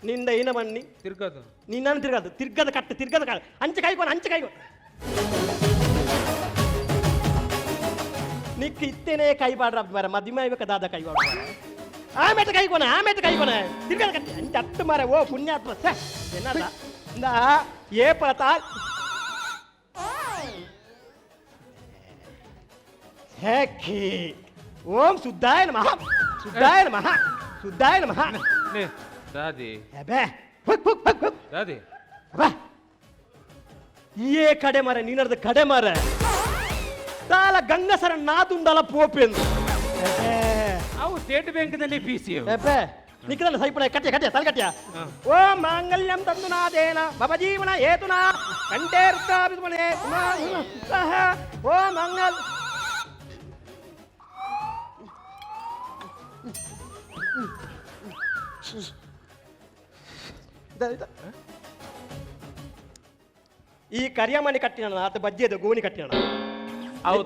ನಿಂದ ಏನ ಬನ್ನಿ ತಿರ್ಗದು ನಿನ್ನನ್ನು ತಿರ್ಗದು ತಿರ್ಗದ ಕಟ್ಟು ತಿರ್ಗದ ಕಟ್ಟು ಅಂಚೆ ಕೈಕೊಣ ಅಂಚೆ ಕೈಕೊಣ ನಿಕ್ ಇತ್ತೇನೆ ಕೈ ಬಾಡ್ರ ಮಾರ ಮದಿಮ ಇವಾಗ ದಾದ ಕೈ ಬಾಡ ಆಮೇಲೆ ಕೈಕೊಣ ಆಮೇಲೆ ಕೈಕೊಣ ತಿರ್ಗದ ಕಟ್ಟಿ ಅಂಚೆ ಅಟ್ಟು ಮಾರ ಓ ಪುಣ್ಯಾತ್ಮ ಸೆ ಏನಲ್ಲ ಇಂದ ಏ ಪರತಾ ಹೇಕಿ ಓಂ ಶುದ್ಧಾಯ ನಮಃ ಶುದ್ಧಾಯ ನಮಃ ಶುದ್ಧಾಯ ನಮಃ ದಾದಿ ಅಬೆ ಹುಕ್ ಹುಕ್ ಹುಕ್ ಹುಕ್ ದಾದಿ ಅಬ್ಬಾ ಏ ಕಡೆ ಮರ ನೀನರ್ದ ಕಡೆ ಮರ ತಾಲ ಗಂಗಸರ ನಾದುಂಡಲ ಪೋಪೆಂದು ಅವು ಸ್ಟೇಟ್ ಬ್ಯಾಂಕ್ದಲ್ಲಿ ಪಿ ಸಿ ಅಬ್ಬೆ ನಿಕ್ಕದಲ್ಲ ಸೈಪುಣ ಕಟ್ಟಿಯ ಕಟ್ಟಿಯ ತಲೆ ಕಟ್ಟಿಯ ಓ ಮಾಂಗಲ್ಯಂ ತಂದುನಾದೇನ ಮಮ ಜೀವನ ಹೇತುನಾ ಕಂಠೆ ರುದ್ರಾಭಿಮನೆ ಓ ಮಂಗಲ್ ಈ ಕರಿಯಮಣಿ ಕಟ್ಟಿನ ಆತ ಬಜ್ಜಿಯದು ಗೋಣಿ ಕಟ್ಟಿನ ಅವು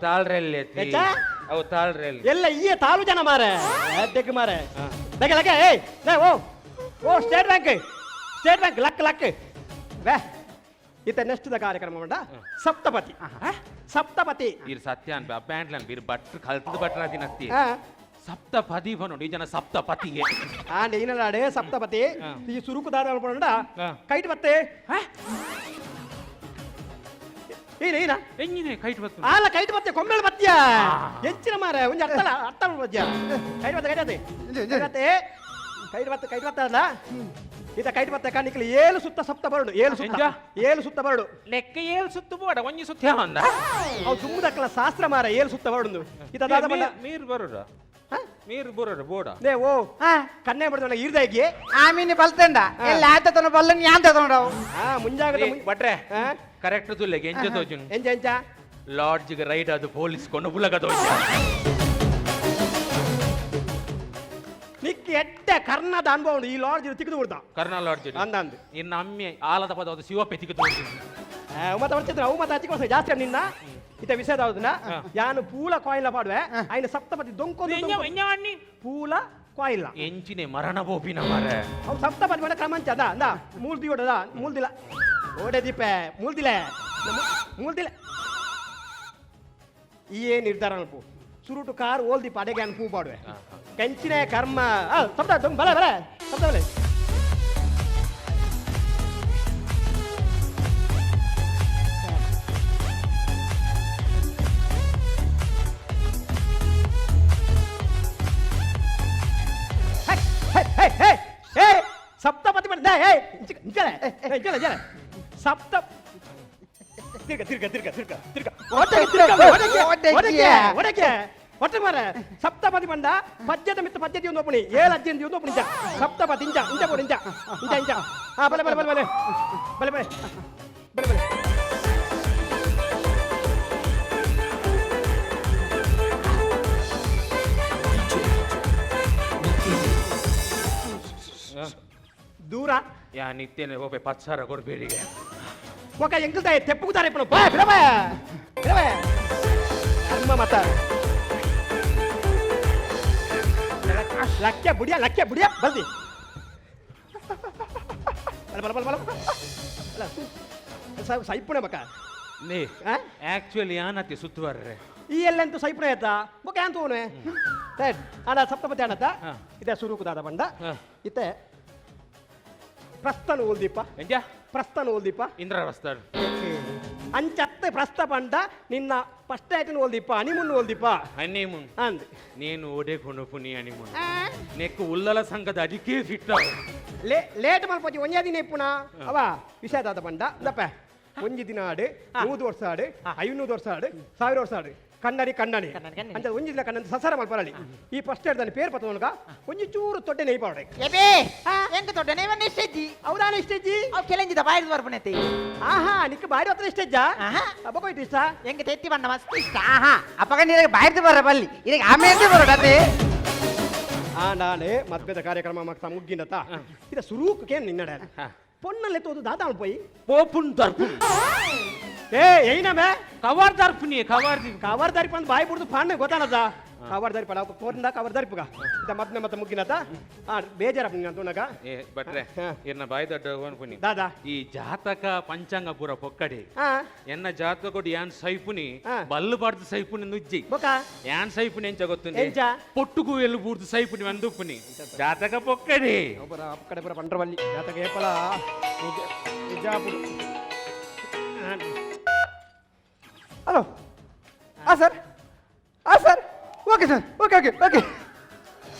ತಾಳ್ರೆಲ್ಲಿ ಅವು ತಾಳ್ರೆಲ್ಲಿ ಎಲ್ಲ ಈ ತಾಳು ಜನ ಮಾರೆ ಅಡ್ಡಕ್ಕೆ ಮಾರೆ ಲಗೆ ಲಗೆ ಏಯ್ ಲೇ ಓ ಓ state bank state bank luck luck ವೇ ಇತ ನೆಕ್ಸ್ಟ್ the ಕಾರ್ಯಕ್ರಮ ಉಂಡ ಸಪ್ತಪತಿ ಸಪ್ತಪತಿ ಇರ್ ಸತ್ಯ ಅನ್ಬ ಅಪ್ಪ ಬೀರ್ ಭಟ್ರು ಕಲ್ತದ ಭಟ್ರ ದಿನತ್ತಿ ಸಪ್ತಪದಿ ಬನ್ನೋಡು ಈ ಜನ ಸಪ್ತಪತಿಗೆ ಆಂಡ್ ಈನಲಾಡೆ ಸಪ್ತಪತಿ ಈ ಸುರುಕು ದಾದ ಅನ್ಕೊಂಡ ಕೈಟ್ ಬತ್ತೆ ಏನ ಏನ ಎಂಜಿನೆ ಕೈಟ್ ಬತ್ತು ಆಲ ಕೈಟ್ ಬತ್ತೆ ಕೊಂಬೆಳ ಬತ್ತಿಯ ಎಂಚಿನ ಮಾರೆ ಒಂಜಿ ಅರ್ಥಲ ಅರ್ಥ ಬತ್ತಿಯ ಕೈಟ್ ಬತ್ತೆ ಕೈಟ್ ಬತ್ತೆ ಕೈಟ್ ಬತ್ತೆ ಕೈಟ್ ಬತ್ತೆ ಅಲ್ಲ ಇತ ಕೈಟ್ ಬತ್ತೆ ಕಾಣಿಕಲಿ ಏಳು ಸುತ್ತ ಸಪ್ತ ಬರಡು ಏಳು ಸುತ್ತ ಏಳು ಸುತ್ತ ಬರಡು ಲೆಕ್ಕ ಏಳು ಸುತ್ತು ಬೋಡ ಒಂಜಿ ಸುತ್ತ ಅಂದ ಅವು ದುಮ್ಮದಕ್ಕಲ ಶಾಸ್ತ್ರ ಮಾರ ಏಳು ಸುತ್ತ ಬರಡು ಇತ ದಾದ ಬಂದ ನೀರು ಬರೋಡ ನೀರು ಬರೋಡ ಬೋಡ ಲೇ ಓ ಕನ್ನೆ ಬಡದಣ ಈರ್ದಾಗಿ ಆಮೀನಿ ಬಲ್ತಂಡ ಎಲ್ಲ ಆತತನ ಬಲ್ಲನ್ ಯಾಂತ ತಗೊಂಡವು ಮುಂಜಾಗ್ರತೆ ಬಟ್ರೆ ಕರೆಕ್ಟ್ ತುಲ್ಲೆಗೆ ಎಂಚ ತೋಜುನು ಎಂಚ ಎಂಚ ಲಾಡ್ಜ್ಗೆ ರೈಡ್ ಅದು ಪೊಲೀಸ್ ಕೊಂಡು ಬುಲಗ ತೋಜ ನಿಕ್ಕೆ ಎಡ್ಡೆ ಕರ್ಣದ ಅನುಭವ ಉಂಟು ಈ ಲಾಡ್ಜ್ ತಿಕ್ದು ಬಿಡ್ದ ಕರ್ಣ ಲಾಡ್ಜ್ ಅಂದ ಅಂದು ಇನ್ನು ಅಮ್ಮೆ ಆಲದ ಪದ ಅದು ಶಿವಪ್ಪೆ ತಿಕ್ದು ಮತ್ತೆ ಬರ್ತಿದ್ರು ಅವು ಮತ್ತೆ ಹಚ್ಚಿಕೊಸ ಜಾಸ್ತಿ ನಿನ್ನ ಇತ ವಿಷಯ ಯಾವ್ದನ್ನ ಯಾನು ಪೂಲ ಕಾಯಿಲ ಪಾಡುವೆ ಆಯ್ನ ಸಪ್ತಪತಿ ದೊಂಕೊಂದು ಪೂಲ ಕಾಯಿಲ ಎಂಚಿನೆ ಮರಣ ಬೋಪಿನ ಮಾರೆ ಅವು ಸಪ್ತಪತಿ ಮಾಡ ಕ್ರಮಂಚ ಅದ ಅಂದ ಮೂಲ್ದಿ ಓಡದ ಮೂಲ್ದಿಲ್ಲ ಓಡೆ ದೀಪೆ ಮೂಲ್ದಿಲ್ಲ ಮೂಲ್ದಿಲ್ಲ ಈ ಏ ನಿರ್ಧಾರ ಅನ್ಪು ಸುರುಟು ಕಾರ್ ಓಲ್ದಿ ಪಡೆಗೆ ಅನ್ಪು ಪಾಡುವೆ ಕಂಚಿನ ಕರ್ಮ ಸಪ್ತ ದೊಂಗ್ ಬಲ ಬಲ ಸಪ್ತ ಬಲೆ ಸಪ್ತಪತಿ ಮಾಡಿದ ಏ ಇಂಚಲೆ ಇಂಚಲೆ ಇಂಚಲೆ ಸಪ್ತ ತಿರ್ಗ ತಿರ್ಗ ತಿರ್ಗ ತಿರ್ಗ ತಿರ್ಗ ಒಡಕೆ ಒಡಕೆ ಒಟ್ಟೆ ಮಾರ ಸಪ್ತಪತಿ ಬಂದ ಪದ್ಯದ ಮಿತ್ತ ಪದ್ಧತಿ ಒಂದು ಒಪ್ಪಣಿ ಏಳು ಅಜ್ಜಿ ಒಂದು ಒಪ್ಪಣಿ ಇಂಚ ಸಪ್ತಪತಿ ಇಂಚ ಇಂಚ ಕೊಡು ಇಂಚ ಇಂಚ ಇಂಚ ಹಾ ಬಲೆ ಬಲೆ ಬಲೆ ಬಲೆ ಬಲೆ ಬಲೆ ಬಲೆ ಬಲೆ ದೂರ ಯಾ ನಿತ್ಯನೆ ಓಪೆ ಪತ್ಸಾರ ಕೊಡ್ಬೇಡಿಗೆ ఒక ఎంకుతాయి తెప్పుకుతారు ఇప్పుడు బా పిలవా పిలవా అమ్మ మత లక్కే బుడియా లక్కే బుడియా బల్ది బల బల బల బల ಸೈಪುಣೆ ಮಕ್ಕ ಲೇ ಆಕ್ಚುಲಿ ಯಾನತಿ ಸುತ್ತುವರ್ರೆ ಈ ಎಲ್ಲಂತೂ ಸೈಪುಣೆ ಆಯ್ತಾ ಬೊಕ್ಕ ಯಾಂತ ಹೋನೆ ಸರ್ ಆಡ ಸಪ್ತಪತಿ ಅಣ್ಣತ ಇದೆ ಸುರುಕುದಾದ ಬಂಡ ಇತ್ತೆ ಪ್ರಸ್ಥಾನ ಓಲ್ದೀಪ ಎಂಜ ಪ್ರಸ್ಥಾನ ಓಲ್ದೀಪ ಇಂದ್ರ ಪ್ರಸ್ಥಾನ ಅಂಚತ್ತೆ ಪ್ರಸ್ತ ಪಂಡ ನಿನ್ನ ಫಸ್ಟ್ ಆಯ್ತು ಓಲ್ದೀಪ ಹನಿಮೂನ್ ಓಲ್ದೀಪ ಹನಿಮೂನ್ ಅಂದ್ ನೀನು ಓಡೆ ಕೊಂಡು ಹನಿಮೂನ್ ನೆಕ್ಕು ಉಲ್ಲಲ ಸಂಘದ ಅಡಿಕೆ ಫಿಟ್ ಲೇಟ್ ಮಲ್ಪೋಚಿ ಒಂಜೇ ದಿನ ಇಪ್ಪುನ ಅವ ವಿಷಯದಾದ ಪಂಡ ದಪ್ಪ ಒಂಜಿ ದಿನ ಆಡು 100 ವರ್ಷ ಆಡು 500 ವರ್ಷ ಆಡು 1000 ವರ್ಷ ಆಡು ಕನ್ನಡಿ ಕನ್ನಡಿ ಅಂತ ಒಂಜಿ ದಿನ ಕನ್ನಡಿ ಸಸಾರ ಮಲ್ಪರಳಿ ಈ ಫಸ್ಟ್ ಹೇಳ್ತಾನೆ ಪೇರ್ ಪತ್ತವನಕ ಒಂಜಿ ಚೂರು ತೊಟ್ಟೆ ನೆಯ್ ಪಾವಡೆ ಎಬೇ ಎಂಕ ತೊಟ್ಟೆ ನೆಯ್ವನ್ನ ಇಷ್ಟೆಜ್ಜಿ ಹೌದಾನ ಇಷ್ಟೆಜ್ಜಿ ಅವು ಕೆಲಂಜಿದ ಬಾಯಿದ ಬರ್ಪಣೆತೆ ಆಹಾ ನಿಕ್ಕ ಬಾಡಿ ಹತ್ರ ಇಷ್ಟೆಜ್ಜಾ ಅಬ್ಬಕೋಯ್ತು ಇಷ್ಟ ಎಂಕ ತೆತ್ತಿ ಬಣ್ಣ ಮಸ್ತ್ ಇಷ್ಟ ಆಹಾ ಅಪ್ಪಗ ನೀರಿಗೆ ಬಾಯ್ದು ಬರ ಬಲ್ಲಿ ಇದಕ್ಕೆ ಆಮೇಲೆ ಬರೋಡತೆ ಆ ನಾನೇ ಮದ್ವೆದ ಕಾರ್ಯಕ್ರಮ ಮಕ್ತ ಮುಗ್ಗಿನತ ಇದ ಸುರೂಕಕ್ಕೆ ನಿನ್ನಡ ಪೊನ್ನಲ್ಲೇ ತೋದು ದಾದಾ ಪೋಯಿ ಪೋಪುನ್ ದರ್ಪುನ್ ಏ ಏನ ಬೇ ಕವರ್ ದರ್ಪುನಿ ಕವರ್ ಕವರ್ ದರ್ಪು ಅಂತ ಬಾಯಿ ಬಿಡ್ದು ಪಾಂಡೆ ಗೊತ್ತಾನದ ಕವರ್ ದರ್ಪ ನಾವು ಕೋರಿಂದ ಕವರ್ ದರ್ಪುಗ ಇದ ಮದ್ನೆ ಮತ್ತೆ ಮುಗ್ಗಿನತ ಆ ಬೇಜಾರಪ್ಪ ನಿಂಗೆ ಅಂತುನಗ ಏ ಬಟ್ರೆ ಎನ್ನ ಬಾಯಿ ದೊಡ್ಡ ಅನ್ಪುನಿ ದಾದಾ ಈ ಜಾತಕ ಪಂಚಾಂಗ ಪೂರ ಪೊಕ್ಕಡಿ ಎನ್ನ ಜಾತಕ ಕೊಡಿ ಯಾನ್ ಸೈಪುನಿ ಬಲ್ಲು ಬಾರ್ದು ಸೈಪುನಿ ನುಜ್ಜಿ ಯಾನ್ ಸೈಪುನಿ ಎಂಚ ಗೊತ್ತುಂಡೆ ಪೊಟ್ಟುಕು ಎಲ್ಲು ಬೂರ್ದು ಸೈಪುನಿ వందుపుನಿ ಜಾತಕ ಪೊಕ್ಕಡಿ ಅಕ್ಕಡೆ ಪೂರ ಪಂಡ್ರವಲ್ಲಿ ಜಾತಕ ಏಪಲ ನಿಜಾಪುಡು ಹಲೋ ಹಾಂ ಸರ್ ಹಾಂ sir okay sir okay okay okay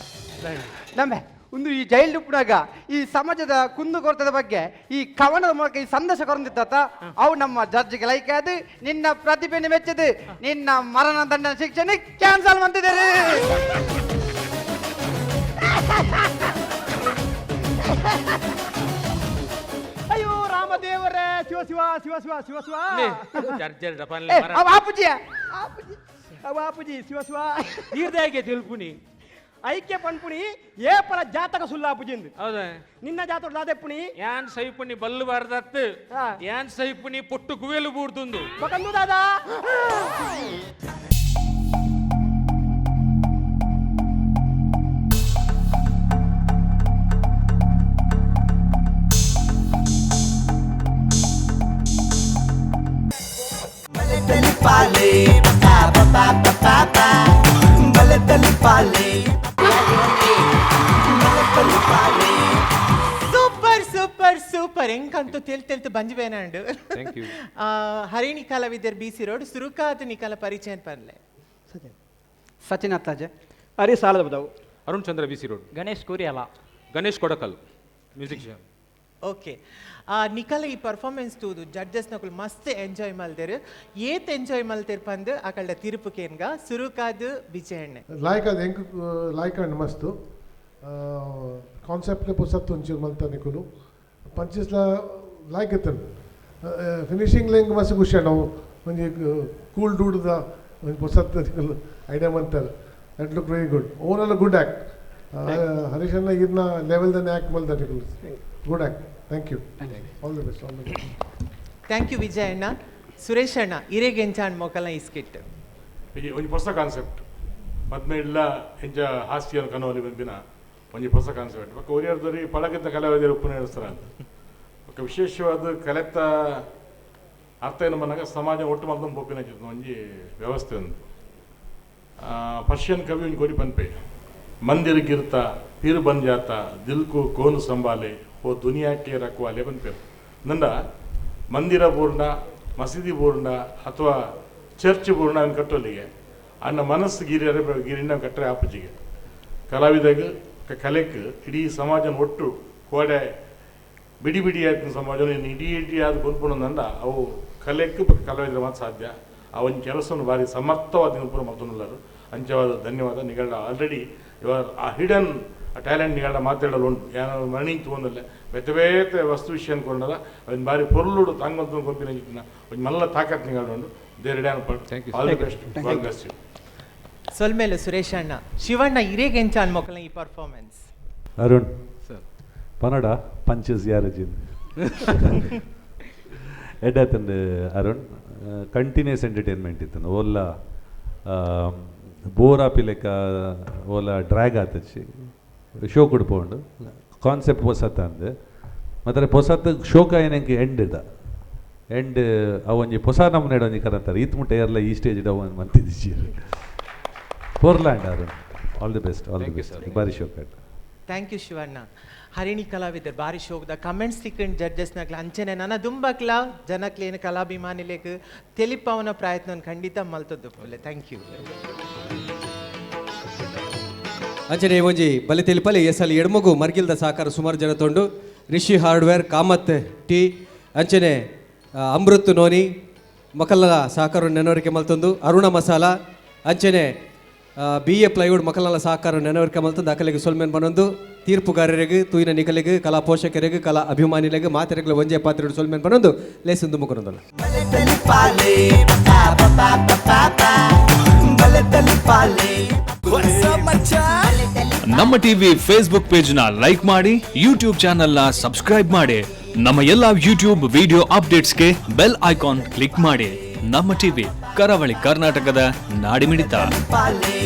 ನಮ್ಮ ಒಂದು ಈ ಜೈಲು ಉಪ್ಪುನಾಗ ಈ ಸಮಾಜದ ಕುಂದುಕೊರತೆದ ಬಗ್ಗೆ ಈ ಕವನದ ಮೂಲಕ ಈ ಸಂದೇಶ ಕೊರಂದಿತ್ತ ಅವು ನಮ್ಮ ಜಡ್ಜ್ಗೆ ಲೈಕ್ ಆದ ನಿನ್ನ ಪ್ರತಿಭೆಯನ್ನು ಮೆಚ್ಚಿದ ನಿನ್ನ ಮರಣ ದಂಡನ ಶಿಕ್ಷಣ ಕ್ಯಾನ್ಸಲ್ ಮಾಡ್ತಿದ್ದಾರೆ. ಅಯ್ಯೋ ರಾಮದೇವರೇ, ಶಿವ ಶಿವ ಶಿವ ಶಿವ ಶಿವ ಶಿವ. ಅವ ಆಪುಜಿಯ ಅವ ಆಪುಜಿ ಶಿವ ಶಿವ. ನೀರ್ದಾಗೆ ತಿಳ್ಪುನಿ ಐಕ್ಯ ಪನ್ಪುಣಿ ಏ ಪರ ಜಾತಕ ಸುಲ್ಲಾಪುಜಿಂದು. ಹೌದಾ? ನಿನ್ನ ಜಾತಕ ದಾದೆಪ್ಪುಣಿ ಯಾನ್ ಸೈಪುಣಿ ಬಲ್ಲು ಬಾರ್ದತ್ತು, ಯಾನ್ ಸೈಪುಣಿ ಪೊಟ್ಟು ಗುವೆಲು ಬೂಡ್ದುಂದು ಬಕಂದು ದಾದಾ. ತೂದು ತೆಲ್ ತೆಲ್ತು ಬಂಜಿ ಬೇನಾಂಡು. Thank you. Harini ಕಲಾವಿದರ್ B C road ಸುರುಕಾದ ನಿಕಲ ಪರಿಚಯ ಪನ್ಲೆ. ಸಚಿನ್ ಅತ್ತಾಜೆ. ಅರಿ ಸಾಲದ ಬದವು. Arun Chandra B C road. Ganesh Kuriyala. Ganesh Kodakal musician. Okay, ನಿಕಲ ಈ ಪರ್ಫಾರ್ಮೆನ್ಸ್ ತೂದು ಜಡ್ಜಸ್ ನಕುಲು ಮಸ್ತ್ ಎಂಜಾಯ್ ಮಲ್ದೆರ್, ಏತ್ ಎಂಜಾಯ್ ಮಲ್ತೆರ್ ಪಂದ್ ಅಕಲ್ಡ ತಿರುಪು ಕೇನ್ಗ. ಸುರುಕಾದ್ ವಿಜಯಣ್ಣೆ. ಲಾಯ್ಕ್ ಅದು ಎಂಕ್ ಲಾಯ್ಕ್ ಅಂಡ್ ಮಸ್ತು ಕಾನ್ಸೆಪ್ಟ್ ಪೊಸತ್ತು ಒಂಚೂರು ಮಲ್ತ ನಿಕುಲು ಪಂಚಸ್ಲ ಲಾಯ್ಕ್ ಇತ್ತನು ಫಿನಿಶಿಂಗ್ ಎಂಕ್ ಮಸ್ತ್ ಖುಷಿ ನಾವು ಒಂಜಿ ಕೂಲ್ ಡೂಡ್ದ ಒಂಜಿ ಪೊಸತ್ತು ನಿಕುಲು ಐಡಿಯಾ ಮಂತಾರೆ. That look very good. Overall good act. ಹರೀಶಣ್ಣ ಇರ್ನ ಲೆವೆಲ್ ದನೆ ಆ್ಯಕ್ಟ್ ಮಲ್ತ ನಿಕುಲು. Good act. Thank you. All the best. All the best. Thank you Vijayanna. Suresh ಅಣ್ಣ, ಇರೆಗೆಂಚಾಣ್ ಮೊಕಲ ಈ ಸ್ಕಿಟ್ ಒಂಜಿ ಹೊಸ ಕಾನ್ಸೆಪ್ಟ್ ಮದ್ಮೆ ಇಲ್ಲ ಎಂಚ ಹಾಸ್ಯ ಕನವಲಿ ಬಂದಿನ ಒಂಜಿ ಹೊಸ ಕಾನ್ಸೆಪ್ಟ್ ಬೊಕ್ಕ ಒರಿಯರ್ದರಿ ಪಳಗಿದ್ದ ಕಲಾವಿದರು ಉಪ್ಪು ನಡೆಸ್ತಾರ ಅಂತ ಬೊಕ್ಕ ವಿಶೇಷವಾದ ಕಲೆತ ಅರ್ಥ ಏನು ಬಂದಾಗ ಸಮಾಜ ಒಟ್ಟು ಮಲ್ತೊಂದು ಪೋಪಿನ ಒಂಜಿ ವ್ಯವಸ್ಥೆ ಉಂಟು. ಪರ್ಷಿಯನ್ ಕವಿ ಒಂಜಿ ಕೊರಿ ಪನ್ಪೆ, ಮಂದಿರ ಗಿರ್ತ ಪೀರು ಬನ್ ಜಾತ ದಿಲ್ಕು ಕೋನು ಸಂಬಾಲೆ ಓ ದುನಿಯಾಕ್ಕೆ ರಕ್ವಾಲೆ ಪನ್ಪೇರು. ನಂದ ಮಂದಿರ ಪೂರ್ಣ ಮಸೀದಿ ಪೂರ್ಣ ಅಥವಾ ಚರ್ಚ್ ಪೂರ್ಣ ಅವನು ಕಟ್ಟೋಲಿಗೆ ಅಣ್ಣ ಮನಸ್ಸು ಗಿರಿಯರ ಗಿರಿನ ಕಟ್ಟರೆ ಆಪುಜಿಗೆ ಕಲಾವಿದಾಗ ಕಲೆಕ್ ಇಡೀ ಸಮಾಜನ ಒಟ್ಟು ಕೋಡೆ ಬಿಡಿ ಬಿಡಿ ಆಯ್ತು ಸಮಾಜನ ಇಡೀ ಇಡೀ ಆದ ಕೊಂಡ್ಕೊಂಡು ಅವು ಕಲೆಕ್ ಕಲಾವಿದರ ಮಾತ್ರ ಸಾಧ್ಯ. ಆ ಒಂದು ಕೆಲಸವನ್ನು ಭಾರಿ ಸಮರ್ಥವಾದ ಪೂರ ಮತ್ತೊಂದು ಅಂಚವಾದ ಧನ್ಯವಾದ. ನಿಗಳ ಆಲ್ರೆಡಿ ಇವಾಗ ಆ ಹಿಡನ್ ಆ ಟ್ಯಾಲೆಂಟ್ ನಿಗಳ ಮಾತಾಡಲು ಉಂಟು ಏನೋ ಮರಣಿ ತಗೊಂಡಲ್ಲ ಬೇತೆ ಬೇತೆ ವಸ್ತು ವಿಷಯ ಅನ್ಕೊಂಡಲ್ಲ ಅವನ್ ಭಾರಿ ಪೊರ್ಲುಡು ತಂಗೊಂದು ಗೊಂಪಿನ ಒಂದು ಮಲ್ಲ ತಾಕತ್ ನಿಗಳ ಉಂಟು. ದೇರೆಡೆ all the best. God bless you. ಸೊಲ್ಮೇಲೆ Suresh ಅಣ್ಣ. ಶಿವಣ್ಣ, ಇರೇಗೆಂಚಾನ್ ಮೊಕಲ ಈ ಪರ್ಫಾರ್ಮೆನ್ಸ್. ಅರುಣ್ ಸರ್. ಪನಡ ಪಂಚಸ್ ಯಾರಜಿನ್ ಎಡ್ಡಾತಂದು ಅರುಣ್ ಕಂಟಿನ್ಯೂಸ್ ಎಂಟರ್ಟೈನ್ಮೆಂಟ್ ಇತ್ತು. ಓಲ್ಲ ಬೋರ್ ಆಪಿ ಲೆಕ್ಕ ಓಲ ಡ್ರ್ಯಾಗ್ ಆತಚ್ಚಿ ಶೋ ಕೊಡ್ಪೋಂಡು ಕಾನ್ಸೆಪ್ಟ್ ಪೊಸತ್ತ ಅಂದು ಮಾತ್ರ ಪೊಸತ್ ಶೋಕ ಏನಂಗೆ ಎಂಡ್ ಇದ್ದ ಎಂಡ್ ಅವೊಂಜಿ ಪೊಸ ನಮ್ಮನೆ ಒಂಜಿ ಕರಂತಾರೆ ಈತ್ ಮುಟ್ಟ ಏರ್ಲ ಈ ಸ್ಟೇಜ್ ಡವ್ ಮಂತಿದ್ದಿ ಪೋರ್ಲ್ಯಾಂಡ್ Arun. All the best. All the best. ಬಾರಿ ಶೋಕ. Thank you Shivanna. Harini ಕಲಾವಿದರು ಬಾರಿ ಶೋಕದ ಕಮೆಂಟ್ಸ್ ತಿಕ್ಕಂಡ್ ಜಡ್ಜಸ್ ನಕ್ಲ ಅಂಚನೆ ನನ್ನ ದುಂಬಕ್ಲ ಜನಕ್ಲೇನು ಕಲಾಭಿಮಾನಿಲೇಕ್ ತೆಲಿಪವನ ಪ್ರಯತ್ನ ಖಂಡಿತ ಮಲ್ತದ್ದು. Thank you. ಅಂಚನೆ ಒಂಜಿ ಬಲಿ ತೆಲಿಪಲಿ ಎಸಲ್ ಎಡ್ಮಗು ಮರ್ಗಿಲ್ದ ಸಹಕಾರ ಸುಮಾರು ಜನ ತೊಂಡು ರಿಷಿ ಹಾರ್ಡ್ವೇರ್ ಕಾಮತ್ ಟೀ ಅಂಚನೆ ಅಮೃತ್ ನೋನಿ ಮಕಲ್ಲ ಸಹಕಾರ ನೆನವರಿಕೆ ಮಲ್ತೊಂದು ಅರುಣ ಮಸಾಲ ಅಂಚನೆ B A plywood ಮಕ್ಕಳ ಸಹಕಾರ ನೆನವರಿಕೆ ಮಲ್ತೊಂದು ಅಕಲಿಗೆ ಸೊಲ್ಮೆನ್ ಬನೊಂದು ತೀರ್ಪುಗಾರರಿಗೆ ತೂಯಿನ ನಿಕಲಿಗೆ ಕಲಾ ಪೋಷಕರಿಗೆ ಕಲಾ ಅಭಿಮಾನಿಗಳಿಗೆ ಮಾತೆರೆಗಳ ಒಂಜೆ ಪಾತ್ರೆ ಸೊಲ್ಮೆನ್ ಬನೊಂದು ಲೇಸಂದು ಮುಖರೊಂದಲ್ಲ. ನಮ್ಮ ಟಿವಿ ಫೇಸ್ಬುಕ್ ಪೇಜ್ ನ ಲೈಕ್ ಮಾಡಿ, ಯೂಟ್ಯೂಬ್ ಚಾನೆಲ್ ನ ಸಬ್ಸ್ಕ್ರೈಬ್ ಮಾಡಿ, ನಮ್ಮ ಎಲ್ಲಾ ಯೂಟ್ಯೂಬ್ ವಿಡಿಯೋ ಅಪ್ಡೇಟ್ಸ್ಗೆ bell icon click ಮಾಡಿ. ನಮ್ಮ ಟಿವಿ ಕರಾವಳಿ ಕರ್ನಾಟಕದ ನಾಡಿಮಿಡಿತ. ಪಾಲೆ.